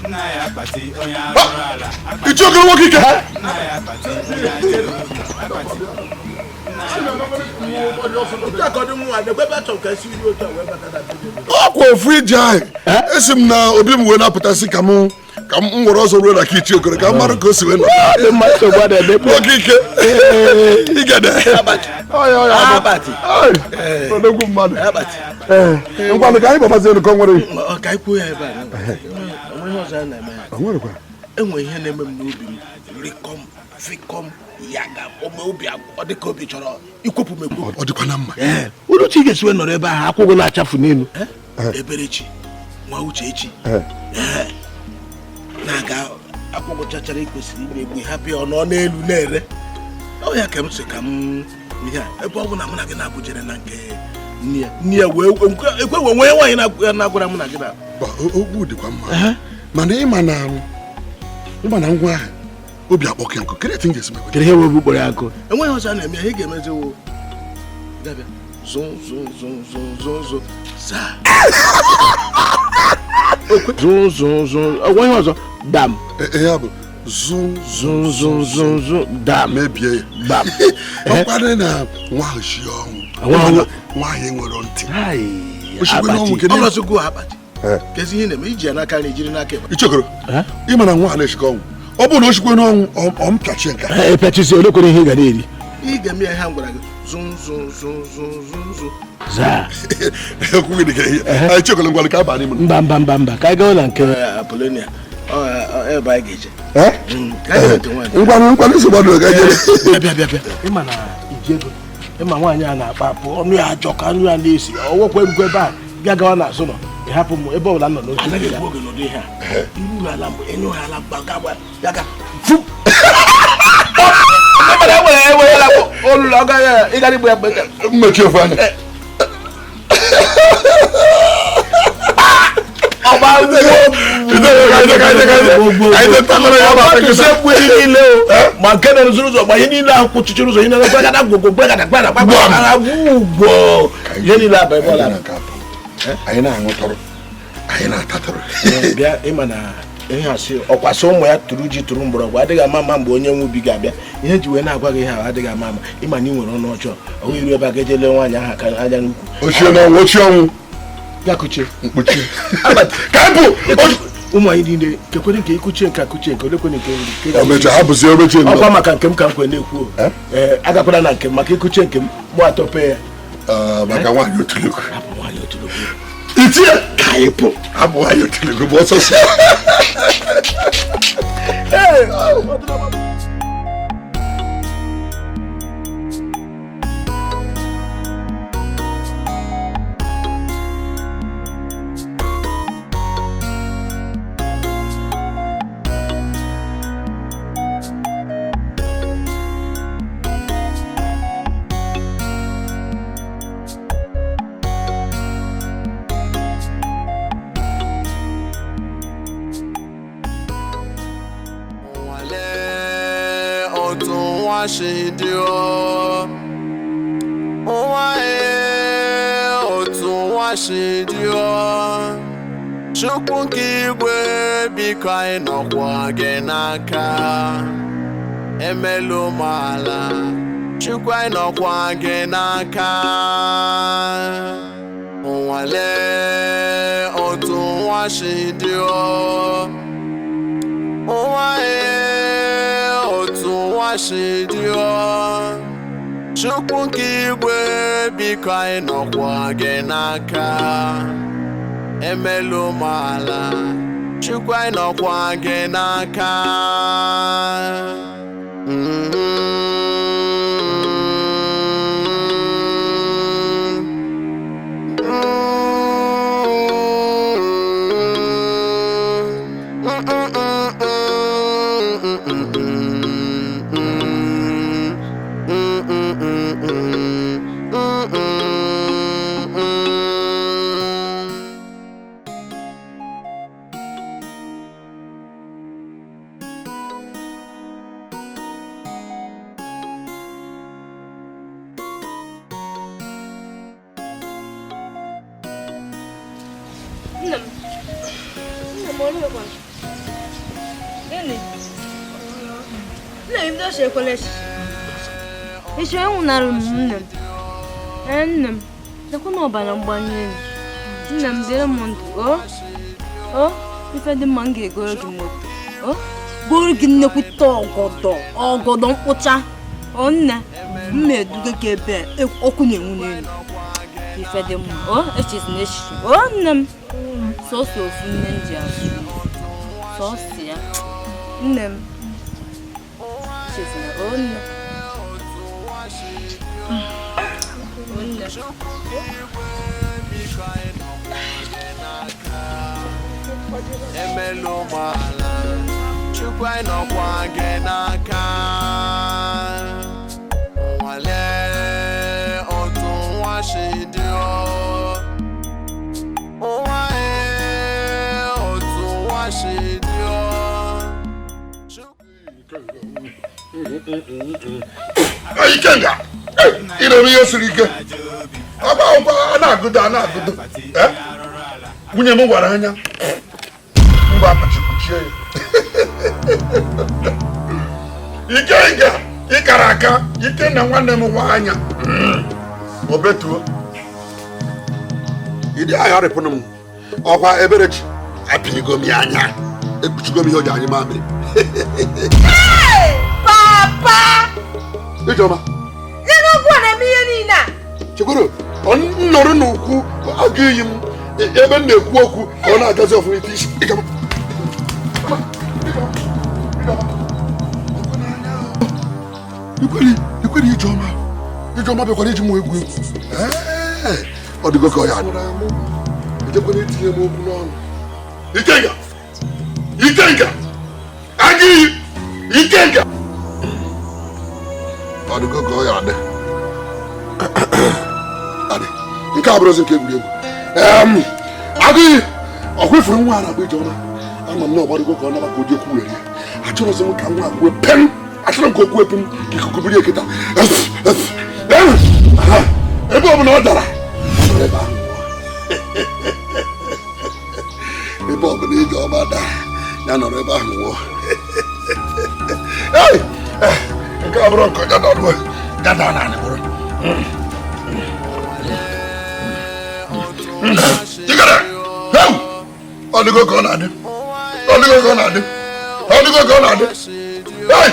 nna ya akpati onye arụrụ ala. Ichie nwoke ike. Nna ya akpati onye ajọ obi. Akpati, ọkwa ofu ije ahụ esi m na obi m wee na-apụtasị ka m were ọzọ ruo na ka Ichie Okoro ka m mara ka o si wee nọ. Nwoke ike igede odogwu mmadụ. Ngwanụ ka anyị gbabazie elu ka ọ nwere. Enwe ihe na-eme m n'obi m, rikọm fikọm ya ga ome obi ọ dịka obi chọrọ ikwepụ m ekwepụ. Ọ dịkwa na mma. Uru chi ga-esi wee nọrọ ebe ahụ akwụkwọ na-achafu n'elu. Eberechi nwa Uchechi na-aga akwụkwọ chachara ikwesịrị ime egbu hapụ ya ọ nọ n'elu na-ere. Ọ ya ka m sị ka m ihe a ebe ọ bụ na mụ na gị na-abụjere na nke nne ya nne ya wee ekwe wee nwee nwaanyị na-agwara mụ na gị na okwu dịkwa mma. Mana ịma na ngwa ahụ obi akpọkọ ya nkụ. Kedu etu m ga-esi mekwa? Kedu ihe wee bụ kpọrọ ya nkụ? Enweghị ọzọ a na-eme. Ihe ga-emezi wo gabịa zụ zụ zụ zụ zụ zụ zaa zụ zụ zụ enweghị ọzọ dam. Ya bụ zụ zụ zụ zụ zụ dam mebie ya gbam. Ọkwadị na nwa ahụ shi ọnwụ. Nwa ahụ enwero ntị. Ọlọsịgụ akpati. Kezi ihe na-eme iji ya n'aka na ejiri n'aka ịba. Ichie Okoro, ị mara nwa a na-eshikọ ọnwụ. Ọ bụrụ na o shikwe n'ọnwụ, ọ m pịachie nke a. Pịachisi, ole kwere ihe ị ga na-eri? Ị ga-eme ya ihe m gwara gị. Zụ zụ zụ zụ zụ zụ zaa. Okwu gị dị ka ihe. Ichie Okoro, ngwa ka aba n'ime. Mba mba mba mba, ka anyị gaa ụlọ nke Apolonia. Ebe anyị ga-eje. Ngwanụ ngwanụ nsogbu adịrọ ka anyị jere. Bịa bịa bịa. Ịma na iji ego. Ịma nwaanyị a na-akpa apụ ọnụ ya ajọ ka anụ ya na-esi. Ọwọkwa erukwa ebe a bịa gawa n'azụ nọ. Hapụ m ebe ọbụla nọ n'otu. Anaghị egbu oge n'ụdị ihe a. Iru ala mgbe ịnyụ ha ala gbaga ya ga fu. Mmechi ofe anya. Ma nke na-erụziri ụzọ gba ihe niile ahụ kwụchichiri ụzọ ihe niile gbagada gwogwo gbagada gbagada gbagada gwugwo ihe niile aba ebe ọla. Anyị na-aṅụtọrọ, anyị na-atatọrọ. Bịa ịma na Ihe asị ọkwasị ụmụ ya tụrụ ji tụrụ mgbọrọgwụ adịghị ama ama mgbe onye nwe ubi ga-abịa. Ihe ji wee na-agwa gị ihe ahụ adịghị ama ama, ịma na ị nwere ọnụ ọjọọ. Ọ iru ebe a ga-eje lee nwaanyị ahụ aka anya n'ukwu. Ochie n'ọnwụ, ochie ọnwụ. Ya kuchie. Mkpuchi. Ụmụ anyị niile kekwere nke ikuchie nke akuchie nke olekwere nke nke Omecha, hapụzie omechie nnọọ. Ọkwa maka nke m ka m kwe na-ekwu. Ee, agakwara na nke m maka ikuchie nke m mụ atọpe ya. Maka nwaanyị otulukwu. Hapụ nwaanyị otulukwu. Itinye ka anyị pụ. Hapụ nwaanyị otulukwu bụ ọsọsọ. Chukwu nke igwe biko anyị nọkwa gị n'aka, emelu m ala. Chukwu anyị nọkwa gị n'aka. Nwale otu nwa si dị o, nwa otu nwa si dị o. Chukwu nke igwe biko anyị nọkwa gị n'aka, emelu m ala. Chukwu anyị nọkwa gị n'aka. Nne m, lekwa na ọbara mgbali elu. Nne m dịrị m ndụ. O ife dị mma m ga-egoro gị moto. O goro gị nnekwute ọgọdọ ọgọdọ mkpụcha. O nne m na-eduga gị ebe ọkụ na-enwu n'elu. Ife dị mma. O echezina echiche. O nne m, sọsọ ofu nne m ji azụ. Sọsọ ya. Nne m, echezina. O nne. Emelu m ala. Chukwu anyị nọkwa gị n'aka. Nwale otu nwa si dị o, nwa otu nwa si dị o. Ikenga, ị na-eme ihe siri ike. Ọkwa a na-agụdo a na-agụdo. Nwunye m gwara anya mgbe akpachi kpuchie ya. Ikenga, ịkara aka. Ikenna nwanne m nwa anya o betuo. Ịdị agha rịpụnụ m. Ọkwa Eberechi apịghịgo m ya anya, ekpuchigo m ihe o ji anyị mamịrị. Papa! Ijeọma! Chekwuru, ọ nọrọ n'ukwu agụ iyi m ebe m na-ekwu okwu ka ọ na-agazi ọfụma ite isi. Ikwere Ijeọma. Ijeọma bịakwara iji m egwu egwu. Ọ dịgo ka ọ ya amụ. Ejekwana itinye m okwu n'ọnụ. Ikenga! Ikenga! Agụ iyi! Ikenga! Ọ dịgo ka ọ ya adị. Nke a bụrụzi nke egwuregwu. Agụghị ọkwa ifuru nwa a na-agba Ijeọma. Ama m na ọgbarụgo ka ọ naba ka o ji ekwu were ya. Achọrọzi m ka nwa kwuo pem. Achọrọ m ka o kwuo pem ka ikuku biri eketa. Ebe ọ bụla ọ dara, ọ nọrọ ebe ahụ. Ebe ọ bụla Ijeọma dara, Ya nọrọ ebe ahụ nwụọ. Nke a bụrụ nke dada naanị bụrụ. Jikere! Ọ dịgo ka ọ na-adị. Ọ dịgo ka ọ na-adị. Ọ dịgo ka ọ na-adị. Hey!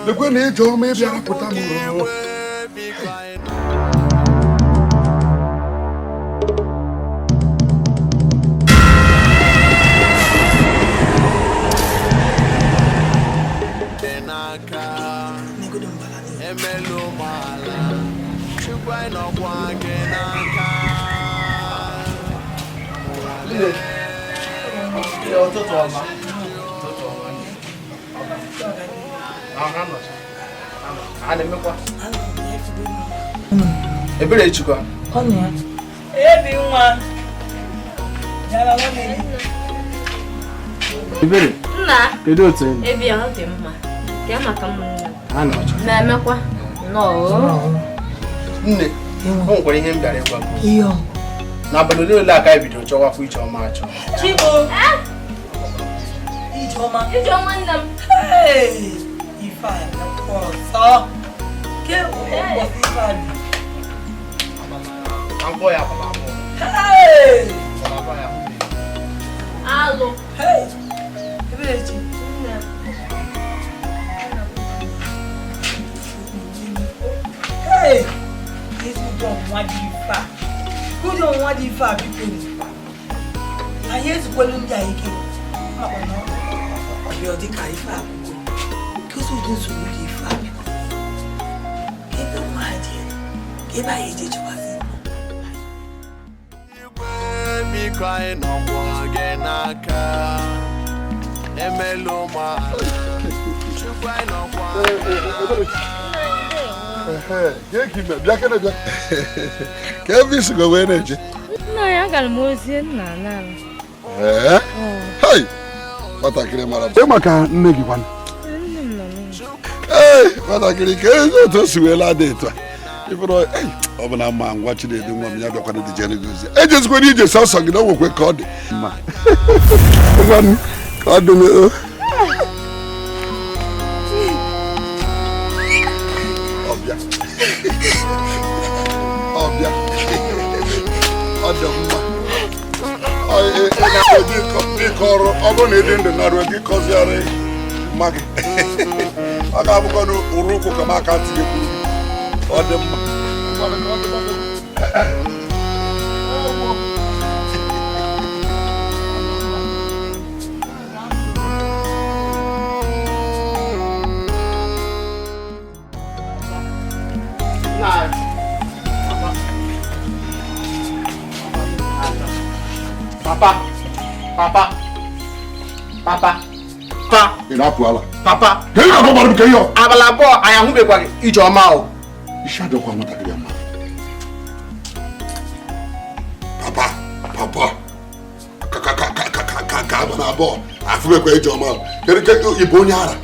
Lekwe na Ijeọma ị bịara pụta m. Ebere chukwa. Ebi nwa. Ebere. Nna. Kedu otu ị nọ? Ebi ahụ dị mma. Ka maka m nne. A nọcha. Na-emekwa. Nnọọ. Nne, o nwekwara ihe m bịara ịgwa gị. Iyo. N'abalị ole aka bidoro chọwakwa Ijeọma achọ. Chibo. Ijeọma. Ijeọma nne m. Hey! Ife a ọzọ. Ke ụbọchị ife a dị. Akwụkwọ ya abalị abụọ. Hey! Alụ. Hey! Eberechi. Nne m. Hey! Ezigbo nwa dị ife a. Ụdị ọnwụnwa dị ife a biko anyị ezukwelu ndị a ike maka na ọbịa dị ka ife akwụkwọ kezi ụdị nsogbu dị ife a biko ebe nwa ha dị ka ebe anyị eje chekwazi biko anyị nọkwa gị n'aka emelu ụmụala Chukwu anyị nọkwa Ka ebe isi go wee na-eje? Nna ya agara m ozi nna nna. Ee? Hei! Nwatakịrị mara mma. Maka nne gị kwanụ? Ee, nwatakịrị ka ezi otu o si wee laa dị etu a. Ịbụrụ ọ bụ na mma ngwa Chinedu nwa m ya bịakwana dị jere gị ozi. Ejezikwana ije sọsọ gị na o nwekwe ka ọ dị. Ngwanụ ka ọ dị n'o. Ọbịa. Ọbịa. Ọ dị mma. Ịkọrọ ọ bụrụ na ịdị ndụ narụ gị kọziarị mma gị. Ọ ga-abụkwa n'ụrụ ụkwụ ka m aka tinyekwuru gị. Ọ dị mma. Papa, papa, papa, pa. Ị na-apụ ala. Papa. Ka ị na-akpọ gbara m ka ihe ọ. Abalị abụọ anyị ahụbekwa gị Ijeọma o. Isi adịkwa nwatakịrị mma. Papa, papa, ka abalị abụọ afụbekwa Ijeọma o. Kedu ka ị bụ onye ara?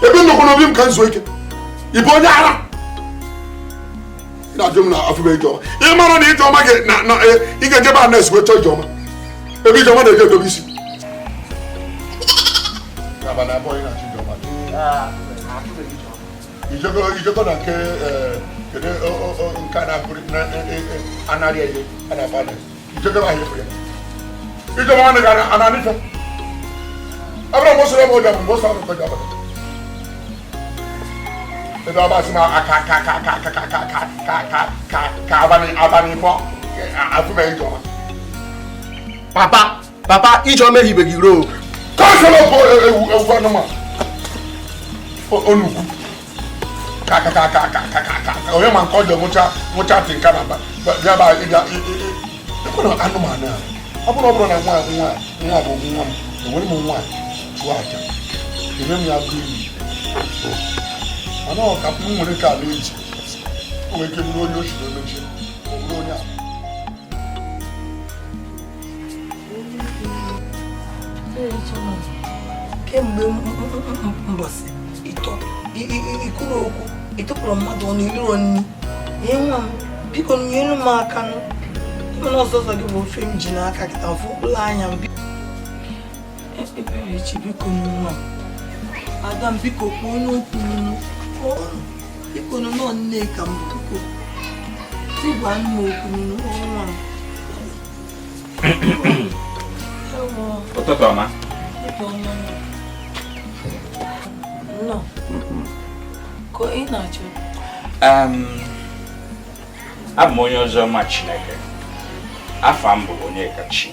Ebe nnọkọ n'obi m ka nzuo ike. Ị bụ onye ara? Na ajụ m na afụbe Ijeọma. Ị mara na Ijeọma gị na ị ga-ejebe a na-esi wee chọọ Ijeọma. Ebe Ijeọma na-eje edobe isi. Abalị abụọ ị na-achọ Ijeọma. Ijego na nke kedu nke a na-akụri anarị ihe a na-akpọ anarị. Ijego na ahịa ya. Ijeọma anaghị anarị ife. Ọ bụrụ mgbe o soro ebe ụjọ bụ mgbe o soro ebe ụjọ bụ. Ebe ọ bụ aka aka aka aka aka aka aka ka ka ka ka abalị ịbọ afụbeghị Ijeọma. Papa, papa, Ijeọma ehibeghị ruo. Ka ọ sọrọ bụ ewu ewu anụmanụ. Onukwu. Ka ka ka ka ka ka ka ka onye ma nke ọjọọ nwụcha nwụcha tị nka na bịa ba ịbịa ekwere anụmanụ a. Ọ bụrụ na nwa nwa nwa bụ nwa m, enwere m nwa chụọ aja. Eme m ya bụ iyi. Mana ọ ka m nwere ka ala eji. O nwere ike bụrụ onye ochi na emechie, ọ bụrụ onye ala. Kemgbe mbọsị ịtọ ikwuru okwu ịtụpụrụ mmadụ ọnụ iluro nri nye nwa m biko nyere m aka nụ ịmana ọsọsọ gị bụ ofe m ji n'aka kịta mfụ mkpụrụ anya m Eberechi biko nwa m. Ada m biko kwuo n'okwu nnu. Biko nọ nne ka m bụ biko. Gwa m okwu nnu nwa m. Ụtụtụ ọma. Ụtụtụ ọma. Nnọọ. Ka ị na-achọ? Abụ m onye oziọma Chineke. Afa m bụ Onyekachi.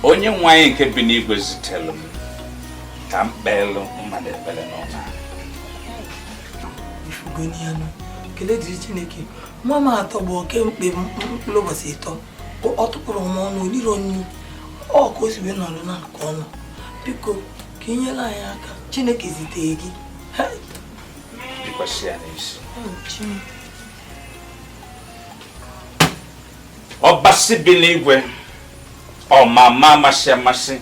Onye nwe anyị nke bi n'igwe zitere m ka m kpeelụ mmadụ ekpere n'ụlọ. Ekele dịrị Chineke. Nwa m atọ bụ kemgbe mkpụrụ ụbọchị 3. Ọ tụpụrụ m ọnụ oliro nnu. Ọ ka o si wee nọrọ na nke ọnụ. Biko ka ị nyere anyị aka. Chineke zitere gị. Bikwasị ya n'isi. Ọbasi bi n'igwe ọmama amasị amasị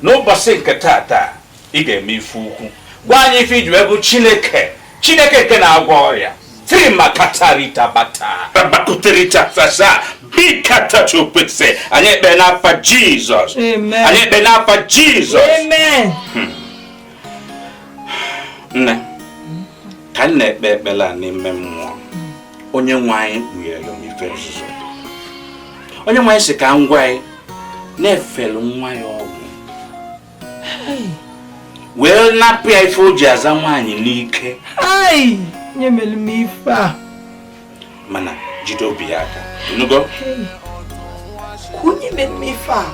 n'ụbọchị nke tata ị ga-eme ife ukwu. Gwa anyị ife iji wee bụ Chineke, Chineke nke na-agwọ ọrịa. Trimakatarita bata bakuterita sasa bikatachupese. Anyị ekpe n'afa Jizọs. Anyị ekpe n'afa Jizọs. Amen. Nne, ka m na-ekpe ekpere a n'ime mmụọ, onye nwe anyị kpughere m ife nzuzo. Onye nwe anyị sị ka m gwa anyị na-efelu nwa ya ọgwụ wee napụ ya ife o ji aza nwaanyị n'ike. Nyemelu m ife a. Mana jide obi ya aka. Ịnụgo? Nyemelu m ife a.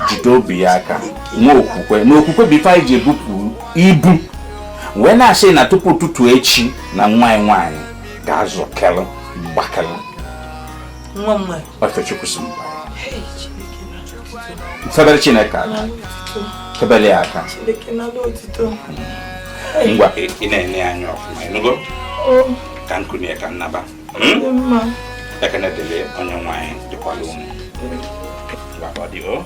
Jide obi ya aka. Nwa okwukwe. Na okwukwe bụ ife anyị ji ebupụ ibu. Wee na-asị na tupu ụtụtụ echi na nwa anyị nwaanyị ga-azụ kelụ gbakelụ. Nwa m nwaanyị. Ofechukwu sị m gwa ya. Febere Chineke aka. Febere ya aka. Chineke nala otito. Ngwa ị na-enye anya ọfụma, ịnụgo? Ka nkụnye ka nnaba. Ekene dịrị onye nwaanyị dịkwala unu. Ngwa ka ọ dị o.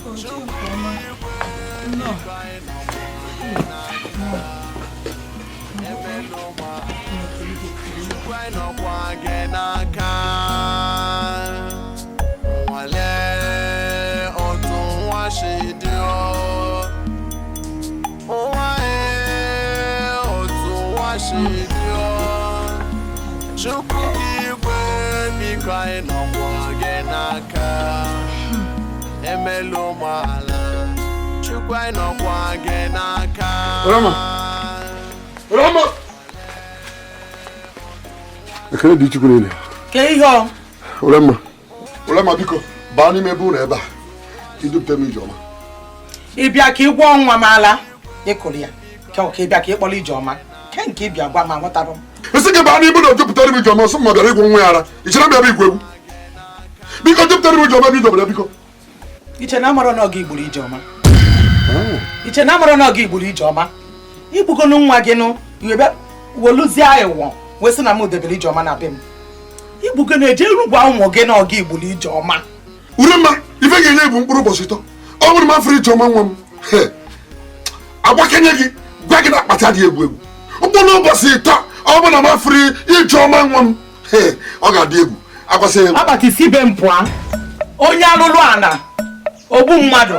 Chukwu igwe biko anyị nọkwa gị n'aka. Emelu ụmụala Chukwu anyị nọkwa gị n'aka. Rama! Rama! Ekele dị Chukwu niile. Ke ihe ọ? Rama! Rama biko baa n'ime ebe ụlọ ebe a ka idupụta m Ijeọma. Ị bịa ka ị gwọọ nwa m ala ịkụrụ ya ka ọ ka ị bịa ka ị kpọrọ Ijeọma ke nke ị bịa gwa m aghọtara m. Esi gị baa n'ime na ojupụtara m Ijeọma ọsọ ma bịara ịgwọ nwa ya ara. Ị chere m bịara igwu egwu? Biko jupụtara m Ijeọma ebe idobere biko. Iche na amara na ọ gị gburu Ijeọma. Iche na amara na ọ gị gburu Ijeọma. Igbugonu nwa gị nụ iwe bịa woluzie ịwọ wee sị na m debere Ijeọma na be m. Igbugonu eje rugwa ụmụ gị na ọ gị gburu Ijeọma. Uremma, ife ga-enye bụ mkpụrụ ụbọchị 3. Ọ bụrụ m afọ Ijeọma nwa m agbakenye gị gwa gị na akpati adịghị egwu egwu. Mkpụrụ ụbọchị 3 ọ bụrụ na m afọ Ijeọma nwa m ọ ga-adị egwu. Akwasịghị m. Akpati si be m pụọ. Onye alụlụ ana ogbu mmadụ.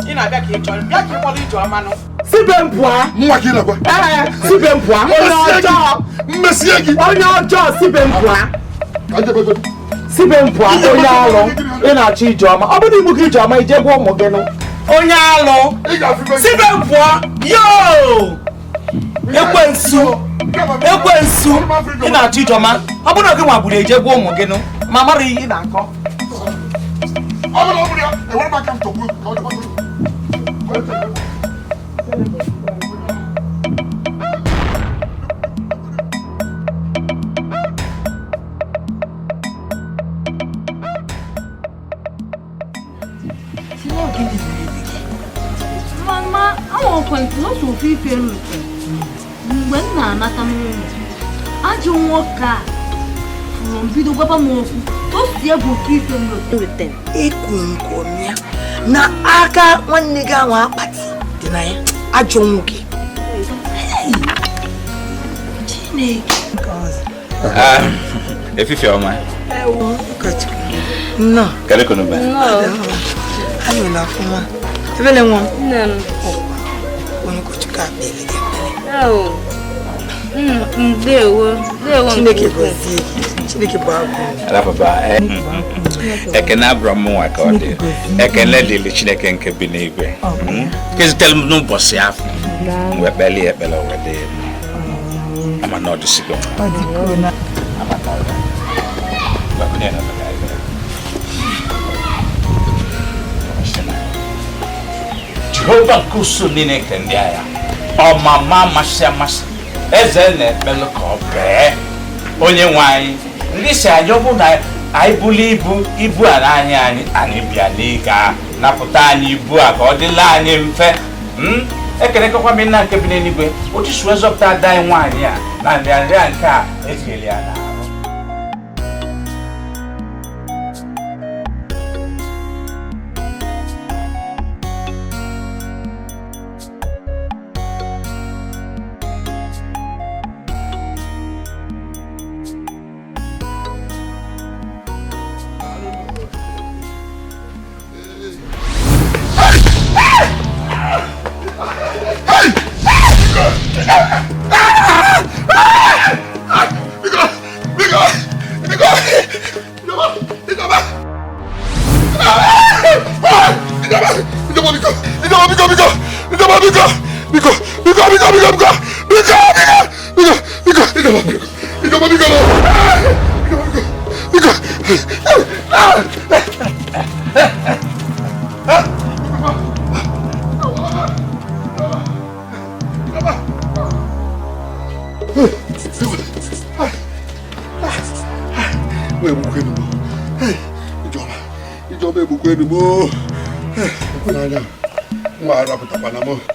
Ị na-abịa ka ị chọrọ bịa ka ị kpọrọ Ijeọma nụ. Si be m pụọ. Nwa gị na-agwa. Ee, si be m pụọ. Onye ọjọọ. Mmesie gị. Onye ọjọọ si be m pụọ. Si be m pụọ onye alụ. Ị na-achọ Ijeọma. Ọ bụrụ igbu gị Ijeọma ije gwa ụmụ gị nụ. Onye alụ. Si be m pụọ. Yoo! Ekwensu. Ekwensu. Ị na-achọ Ijeọma. Ọ bụrụ na gị nwa gburu eje gwa ụmụ gị nụ. Ma mara ihe ị na-akọ. Ọ bụrụ ya, enwere m aka m tọgbuo ka ọ dịkwa. Mama, anwakwentị n'otu ofu ife rutere mgbe m na-anata n'ụlọ. Ajọ nwoke a fụrụ m bido gwaba m okwu tosie bụ ofu ife m rutere. Ịkụ nkom ya na aka nwanne gị ahụ akpati dị na ya. Ajọ nwoke. Chineke. Efifie ọma. Nnọọ. Kedu ka unu mere? Anyị nwere ọfụma. Ebele nwa m. Nne m. Onye ụkọchukwu akpịrị gị ekpere. Ndewo. Ndewo. Chineke gọzie gị. Chineke bụ agụ. Alapụba. Ekene abụrụ m nwa ka ọ dị. Ekene dịrị Chineke nke bi n'igwe. Nke zitere m n'ụbọchị afọ. M wee kpelie ekpere o wee dị m. Ama na ọ dịsigo. Ọ dịgo na. Ama na ọ dị. Gbakwunye na ọbara ebe. Jehova nke usuu niile nke ndị agha. Ọmama amasị amasị. Eze na-ekpelu ka ọ bee. Onye nwe anyị, ndị si anyị ọ bụ na anyị buli ibu a n'anya anyị, anyị bịa n'ike a napụta anyị ibu a ka ọ dịla anyị mfe. Ekelekọkwa m nna nke bi n'eluigwe, otu si wee zọpụta ada anyị nwaanyị a na nrịanrịa nke a etinyere ya n'ahụ.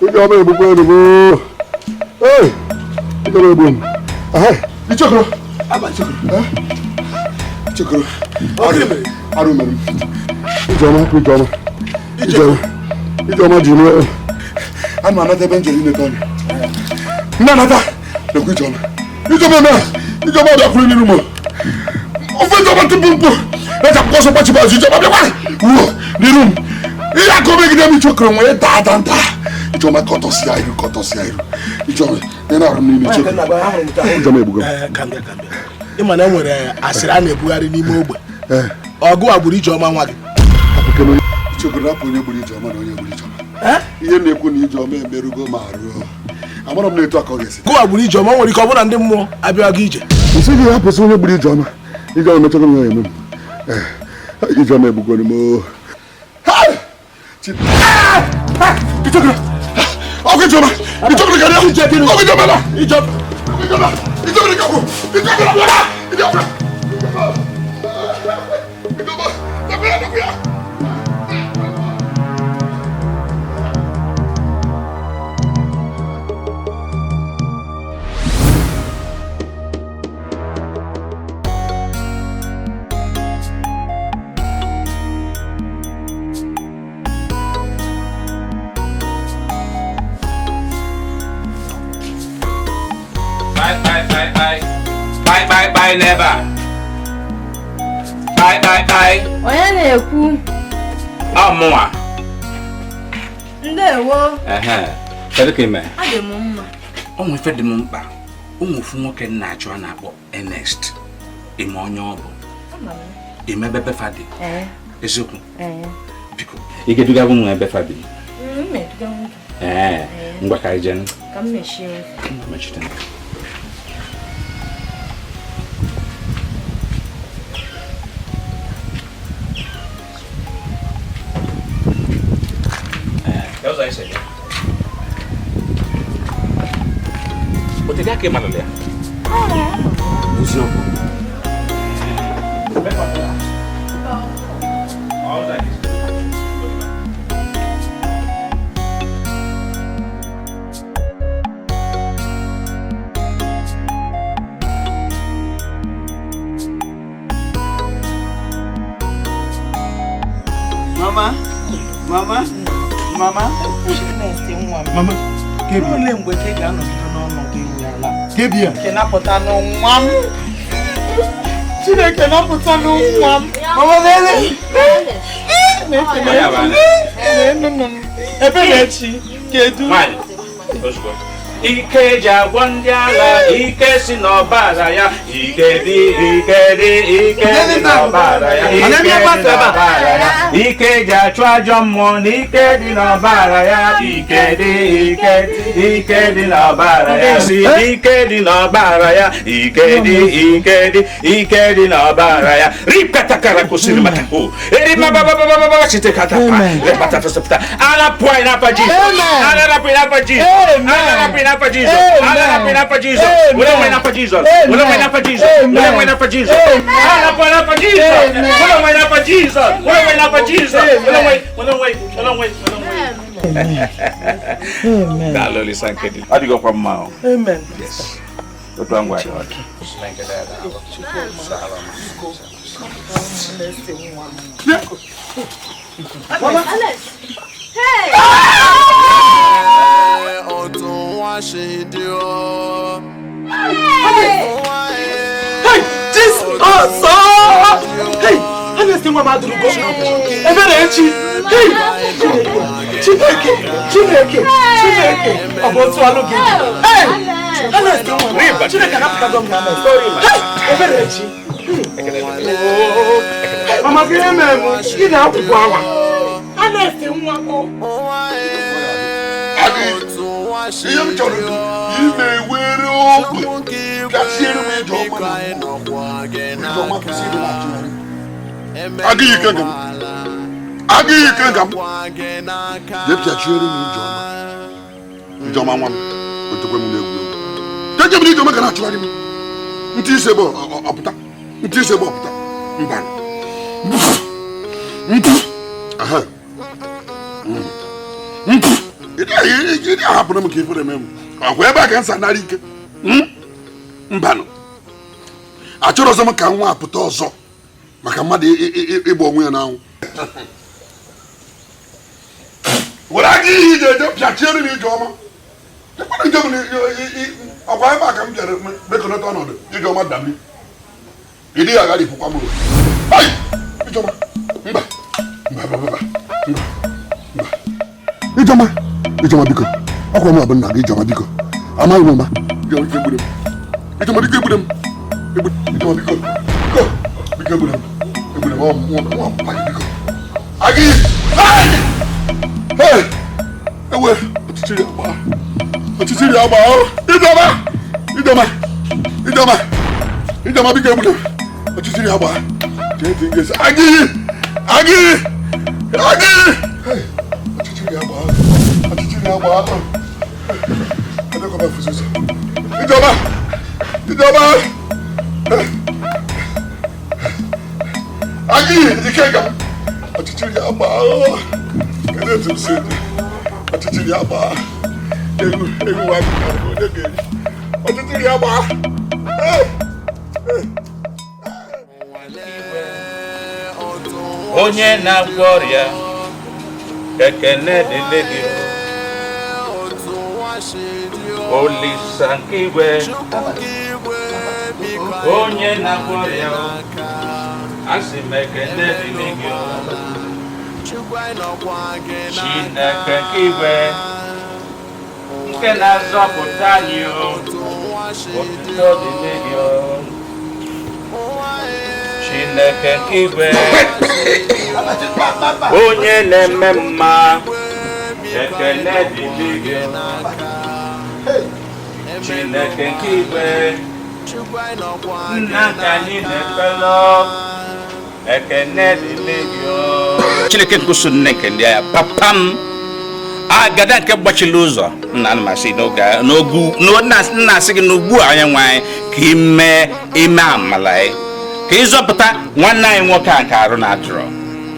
Ijeọma egbukwa enugbo. Ee, Ijeọma egbu m. Ichekoro. Ichekoro. Arụ mere m. Ijeọma hapụ Ijeọma. Ijeọma. Ijeọma ji nwe. Ana m anata ebe m jere ineta ọnya. Nne anata. Lekwa Ijeọma. Ijeọma eme. Ijeọma bịakwuru n'iru m. Ofe Ijeọma ntụpụ mkpụ. Eji akwụkwọ nsọ gbachi azụ Ijeọma bịakwa. Wuo n'iru m. Ihe aka omegide m Ichekoro nwere daa daa nta. Ijeọma kọtọsịa iru kọtọsịa iru. Ijeọma ị na-arụ m n'ime Ichekoro. Ijeọma egbugo m. Ị ma na e nwere asịrị a na-ebugharị n'ime ogbe. Ọgụ a gburu Ijeọma nwa gị. Ichekoro rapụ onye gburu Ijeọma na onye gburu Ijeọma. Ihe na-ekwu na Ijeọma emerugo ma ruo. Amara m na etu a ka ọ ga-esi. Ọgụ a gburu Ijeọma o nwere ike ọ bụrụ na ndị mmụọ abịaghị ije. Nsị gị hapụsị onye gburu Ijeọma. Ijeọma emechego m ya eme m. Ijeọma egbugoro m. Ichekoro. Ọkụ Ijeọma. Ichekoro ka dị. Ọkụ Ijeọma na. Ijeọma. Ijeọma. Ichekoro ka kwụ. Ichekoro bịara. Ijeọma. Ijeọma. Ijeọma. Ijeọma. Bye bye bye never. Bye bye bye. Onye na-ekwu? Ọ mụnwa. Ndewo. Ehe. Kedu ka ị mere? Adị m mma. O nwere ife dị m mkpa. Ụmụ ofu nwoke na-achọ a na-akpọ Ernest. Ime onye ọ bụ. Ime ebe befa dị. Eziokwu. Biko. Ị ga-eduga m ebe fa bi? M eduga nwoke. Ee. Ngwa ka anyị jee. Ka m mechie. Mechite. Otega ka ị malụrụ ya? Eziokwu. Mama, mama, mama. Mama, olee mgbe ka ị ga-anọgide n'ọnọdụ iwu ala? Chineke napụta n'nwa m. Chineke napụta n'nwa m. Mama lele. Eberechi, kedu? Ike ji agwọ ndị agha, ike si n'ọbara ya, ike dị, ike dị, ike dị n'ọbara ya, ike dị n'ọbara ya, ike ji achụ ajọ mmụọ na ike dị n'ọbara ya, ike dị, ike dị, ike dị n'ọbara ya, si ike dị n'ọbara ya, ike dị, ike dị, ike dị n'ọbara ya. Ripkatakara kwụsịrị maka o, erimabababababa site katapa, repatafasapụta, arapụ anyị n'afa Jizọs, arapụ anyị n'afa Jizọs, arapụ anyị n'afa Jesus. Amen. Jesus. Jesus. Jesus. Jesus. Jesus. Jesus. Amen. Yes. Hey! Hey! Jesus! Hey! Ernest nwa m adụrụgo. Eberechi! Hey! Chineke! Chineke! Chineke! Ọ bụ otu alụ gị. Hey! Ernest nwa m. Chineke anapụtago m na Ernest. Hey! Eberechi! Mama gị eme m, ị na-akwụkwọ awa. Ernest nwa m. Ihe m chọrọ ime were ogwe gachiere m Ijeọma na Ijeọma kwụsị ịdị na-achụgharị. Agụghị ike nga m. Agụghị ike nga m. Jee pịachiere m Ijeọma. Ijeọma nwa m, otekwe m na-egwu egwu. Jeje m na Ijeọma ga na-achụgharị m. Ntị ise bụ ọpụta. Ntị ise bụ ọpụta. Mba. Ntị. Aha. Ntị. Ịdị ahapụrụ m ka ifere eme m. Ọkwa ebe a ka nsa nara ike. Mbanụ. Achọrọ ọzọ m ka nwa apụta ọzọ maka mmadụ ịgba onwe ya n'anwụ. Were aka ihe iji eje pịachiere m Ijeọma. Ọkwa ebe a ka m bịara mekọnata ọnọdụ Ijeọma dami. Ịdị aghara ifụkwa m. Ijeọma, mba, mba, mba, mba, mba. Ijeọma, Ijeọma biko, ọkwa m abụ nna gị Ijeọma biko. Amaghị m mba. Ijeọma biko egbure m. Ijeọma biko egbure m. Ijeọma biko, biko, biko egbure m. Egbure m, ọ nwa mpa gị biko. Agị! Hey! Ewe, ọchịchịrị agba. Ọchịchịrị agba. Ijeọma! Ijeọma! Ijeọma! Ijeọma biko egbure m. Ọchịchịrị agba. Jee dị ngezi. Agị! Agị! Agị! Hey! Ọchịchịrị agba. Ọchịchịrị agba. Adekọba fuzuzu. Ijeọma! Ijeọma! Agị! Ike ga m. Ọchịchịrị agba. Kedu etu m si eje? Ọchịchịrị agba. Egwu egwu wa onye ga-eri. Ọchịchịrị agba. Onye na-agwọ ọrịa, ekene dịrị gị. Olisa nke igwe, onye na-agwọ ọrịa, asị m ekene dịrị gị. Chineke nke igwe, nke na-azọpụta anyị, otuto dịrị gị. Chineke nke igwe, onye na-eme mma, ekele dịrị gị. Chineke nke igwe, nna ka anyị na-ekpelụ, ekele dịrị gị. Chineke nkwụsị nne nke ndị agha, papa m, agada nke gbachiri ụzọ, nna m asị nna asị gị n'ugbu a onye nwe anyị ka ime ime amala anyị, ka ịzọpụta nwanne anyị nwoke a nke arụ na-atụrụ.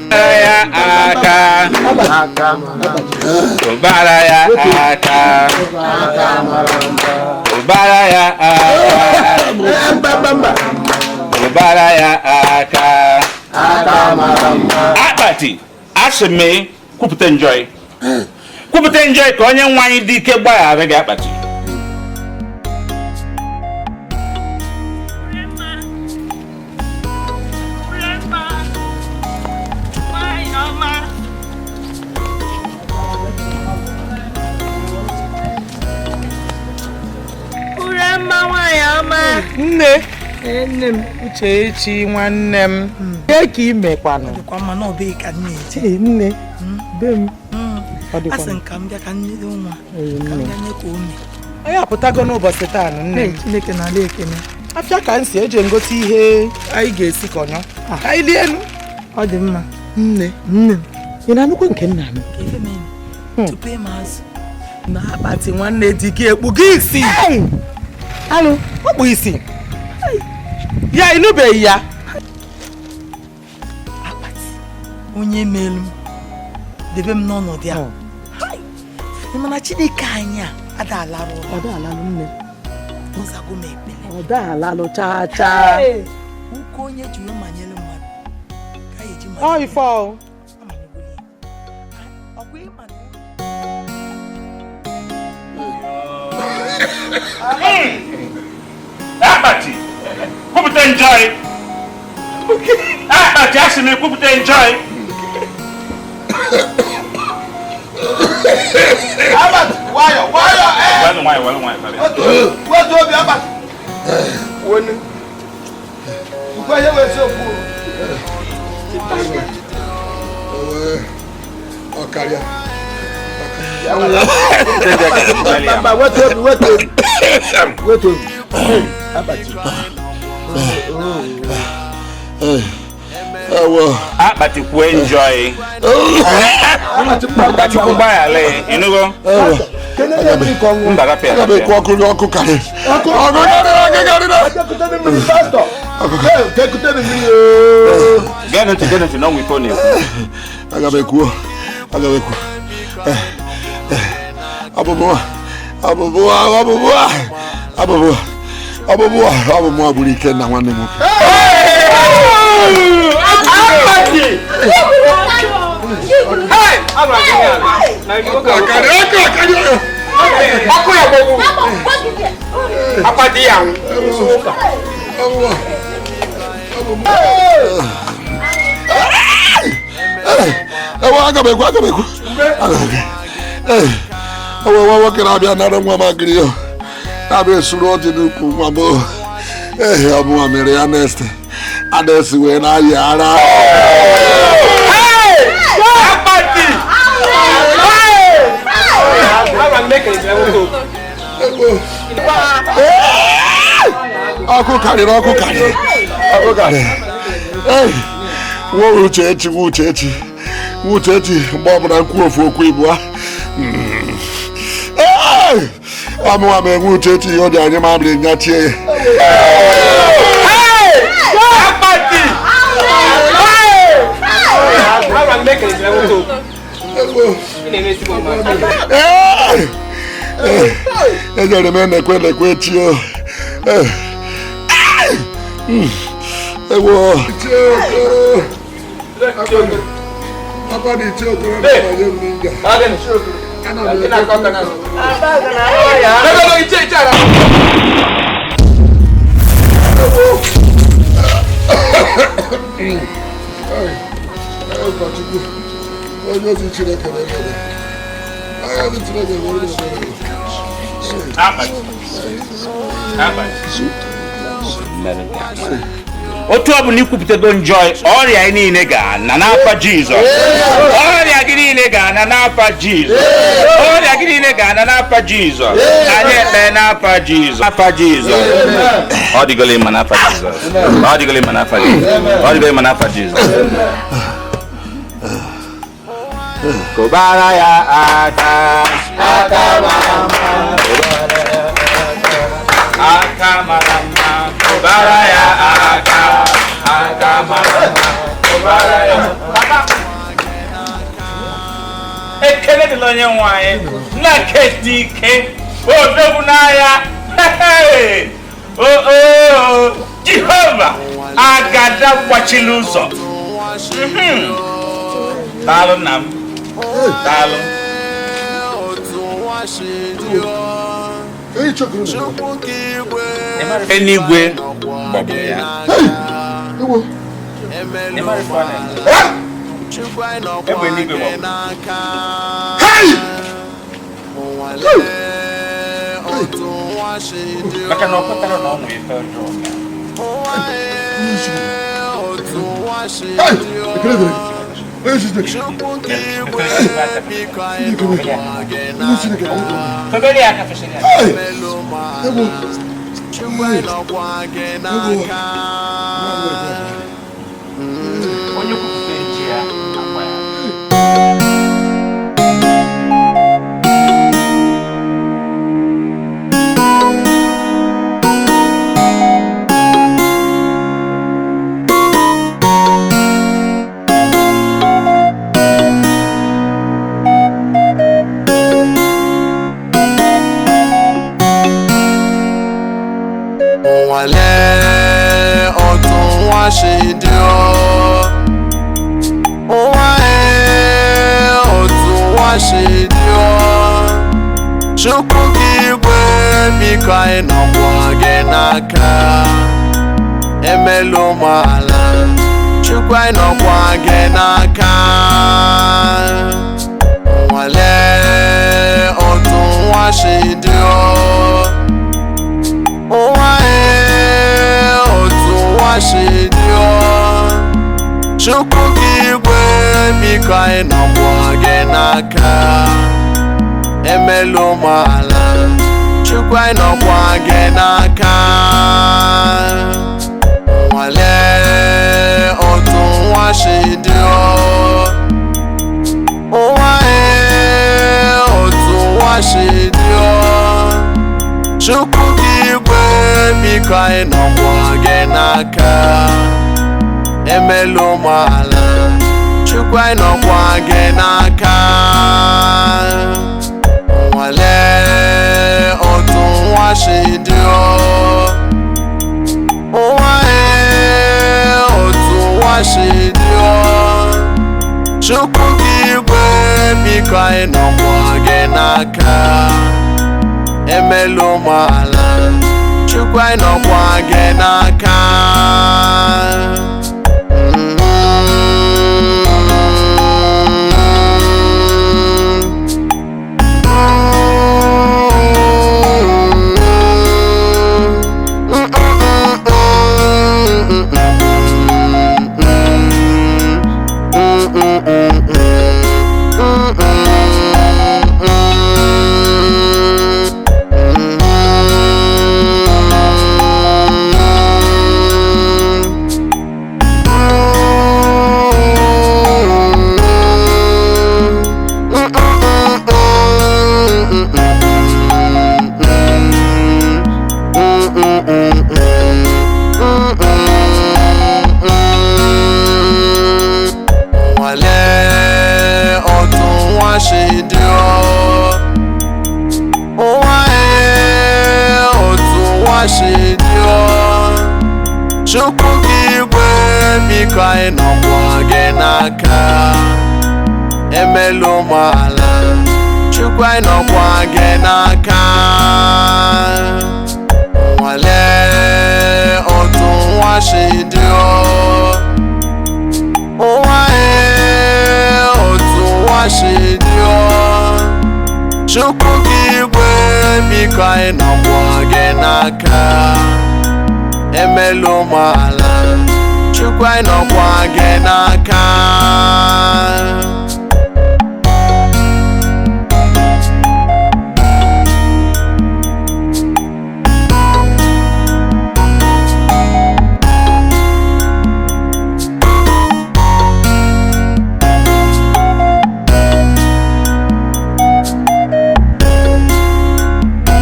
Ya aka, ụbara ya aka, ụbara ya aka, ụbara ya aka. Akpati, asị m kwupụta njọ, kwupụta njọ ka onye nwe anyị dị ike gbaghara gị akpati. Nne. Nne m Uchechi nwanne m. Ke ka ị mekwanụ? Dịkwa mma na ọ bụ ka nne eje. Nne. Be m. Ọ dịkwa. Asị nka m bịa ka nne nwa. Ka m bịa nye ka ome. Anyị apụtago n'ụbọchị taa nụ nne. Chineke na-ala ekene. Afịa ka m si eje ngote ihe anyị ga-esi kọnyọ. Ka anyị lienu. Ọ dị mma. Nne. Nne m. Ị na-anụkwa nke nna m? Ife mere. Tupu ịma azụ. Na akpati nwanne di gị ekpu gị isi. Alụ. Ọ kpụ isi. Ya ịnụbeghị ya. Akpati. Onye melu m. Debe m n'ọnọdụ ya. Ị mana Chineke anyị a ada alarụ ụlọ. Ọ da alalụ nne. Ụzago m ekpere. Ọ da alalụ chaa chaa. Ụka onye ji wee manyere mmadụ. Ka ya eji Ọ ife ọ. Akpati, kwupụta njọ ị. Akpati, asị m kwupụta njọ ị. Akpati, nwayọ, nwayọ, ee. Welụ nwayọ, welụ nwayọ. Wetu obi, Akpati. Wonu. Ukwe ihe wee si okwu. Ọ karịa. Mba, wetu obi, wetu obi. Wetu obi. Akpati. Akpati kwue njọ ị. Akpati kwụ gbaghara ị, ịnụgo? Mba, rapịa, Aga m ekwu ọkụ ọkụ karị. Ọkụ karịrị, ọkụ karịrị. Geenụ ntị, geenụ ntị, n'ọnwa ife ọ na-ekwu. Aga m ekwu, aga m ekwu. Abụbụa, abụbụa, abụbụa, abụbụa, abụbụa, abụbụa gburu Ikenna nwanne m nwoke. Akpati! Hey! Ọkụ ya gbogbo. Akpati ya nwụ. Ewe, aga m ekwu, aga m ekwu. Ewe, nwa nwoke na-abịa nara nwa m agịrị ya. Na-abịa esuru ọjị n'ukwu nwa m. Ee, ọ bụ nwa mere ya nest. Adesi wee na-ayị ara. Akpati! Ọkụ karịrị, ọkụ karịrị, ọkụ karịrị. Ee, nwa Uchechi, nwa Uchechi, nwa Uchechi, mgbe ọbụla nkwu ofu okwu ibu a. Ee, amụwa m enwe Uchechi ihe ọ dị anyị ma bịrị nyachie ya. Akpati! Ee, ejere m enekwe nekwe chi o. Ewo. Onye ozi Chineke na-emere. Onye ozi Chineke na-emere. Akpati. Akpati. Otu ọ bụla ikwupụtago njọ ọrịa gị niile ga-ana n'afa Jizọs. Ọrịa gị niile ga-ana n'afa Jizọs. Ọrịa gị niile ga-ana n'afa Jizọs. Anyị ekpe n'afa Jizọs. N'afa Jizọs. Ọ dịgolo ịma n'afa Jizọs. Ọ dịgolo ịma n'afa Jizọs. Ọ dịgolo ịma n'afa Jizọs. Kụbara ya aka. Aka mara mma. Aka mara mma. Kụbara ya aka. Aka mara mma. Kụbara ya aka. Ekele dịrị onye nwe anyị. Nna kedi ike. Odogwu n'agha. O Jehova agada gbachiri ụzọ. Daalụ nna m. Daalụ. Eluigwe gbagburu ya. Egbe eluigwe gbagburu. Maka na ọ pụtara na ọ nwee ife ọjọọ. Febere ya aka fesịrị ya. Onye kwupụta nji ya akwa ya. Nwale otu nwa si dị o, nwa otu nwa si dị o. Chukwu gị igwe biko anyị nọkwa gị n'aka. Emelu m ala, Chukwu anyị nọkwa gị n'aka. Nwale otu nwa si dị o, nwa otu nwa si dị o. Chukwu gị igwe biko anyị nọkwa gị n'aka. Emelu m ala, Chukwu anyị nọkwa gị n'aka. Nwale otu nwa si dị o, nwa otu nwa si dị o. Chukwu gị igwe biko anyị nọkwa gị n'aka. Emelu m ala, Chukwu anyị nọkwa gị n'aka. Nwale otu nwa si dị o, nwa otu nwa si dị o. Chukwu gị igwe biko anyị nọkwa gị n'aka. Emelu m ala, Chukwu anyị nọkwa gị n'aka. Nwale otu nwa si dị o, nwa otu nwa si dị o. Chukwu gị igwe biko anyị nọkwa gị n'aka. Emelu m ala, Chukwu anyị nọkwa gị n'aka. Nwale otu nwa si dị o, nwa otu nwa si dị o. Chukwu gị igwe biko anyị nọkwa gị n'aka. Emelu m ala, Chukwu anyị nọkwa gị n'aka.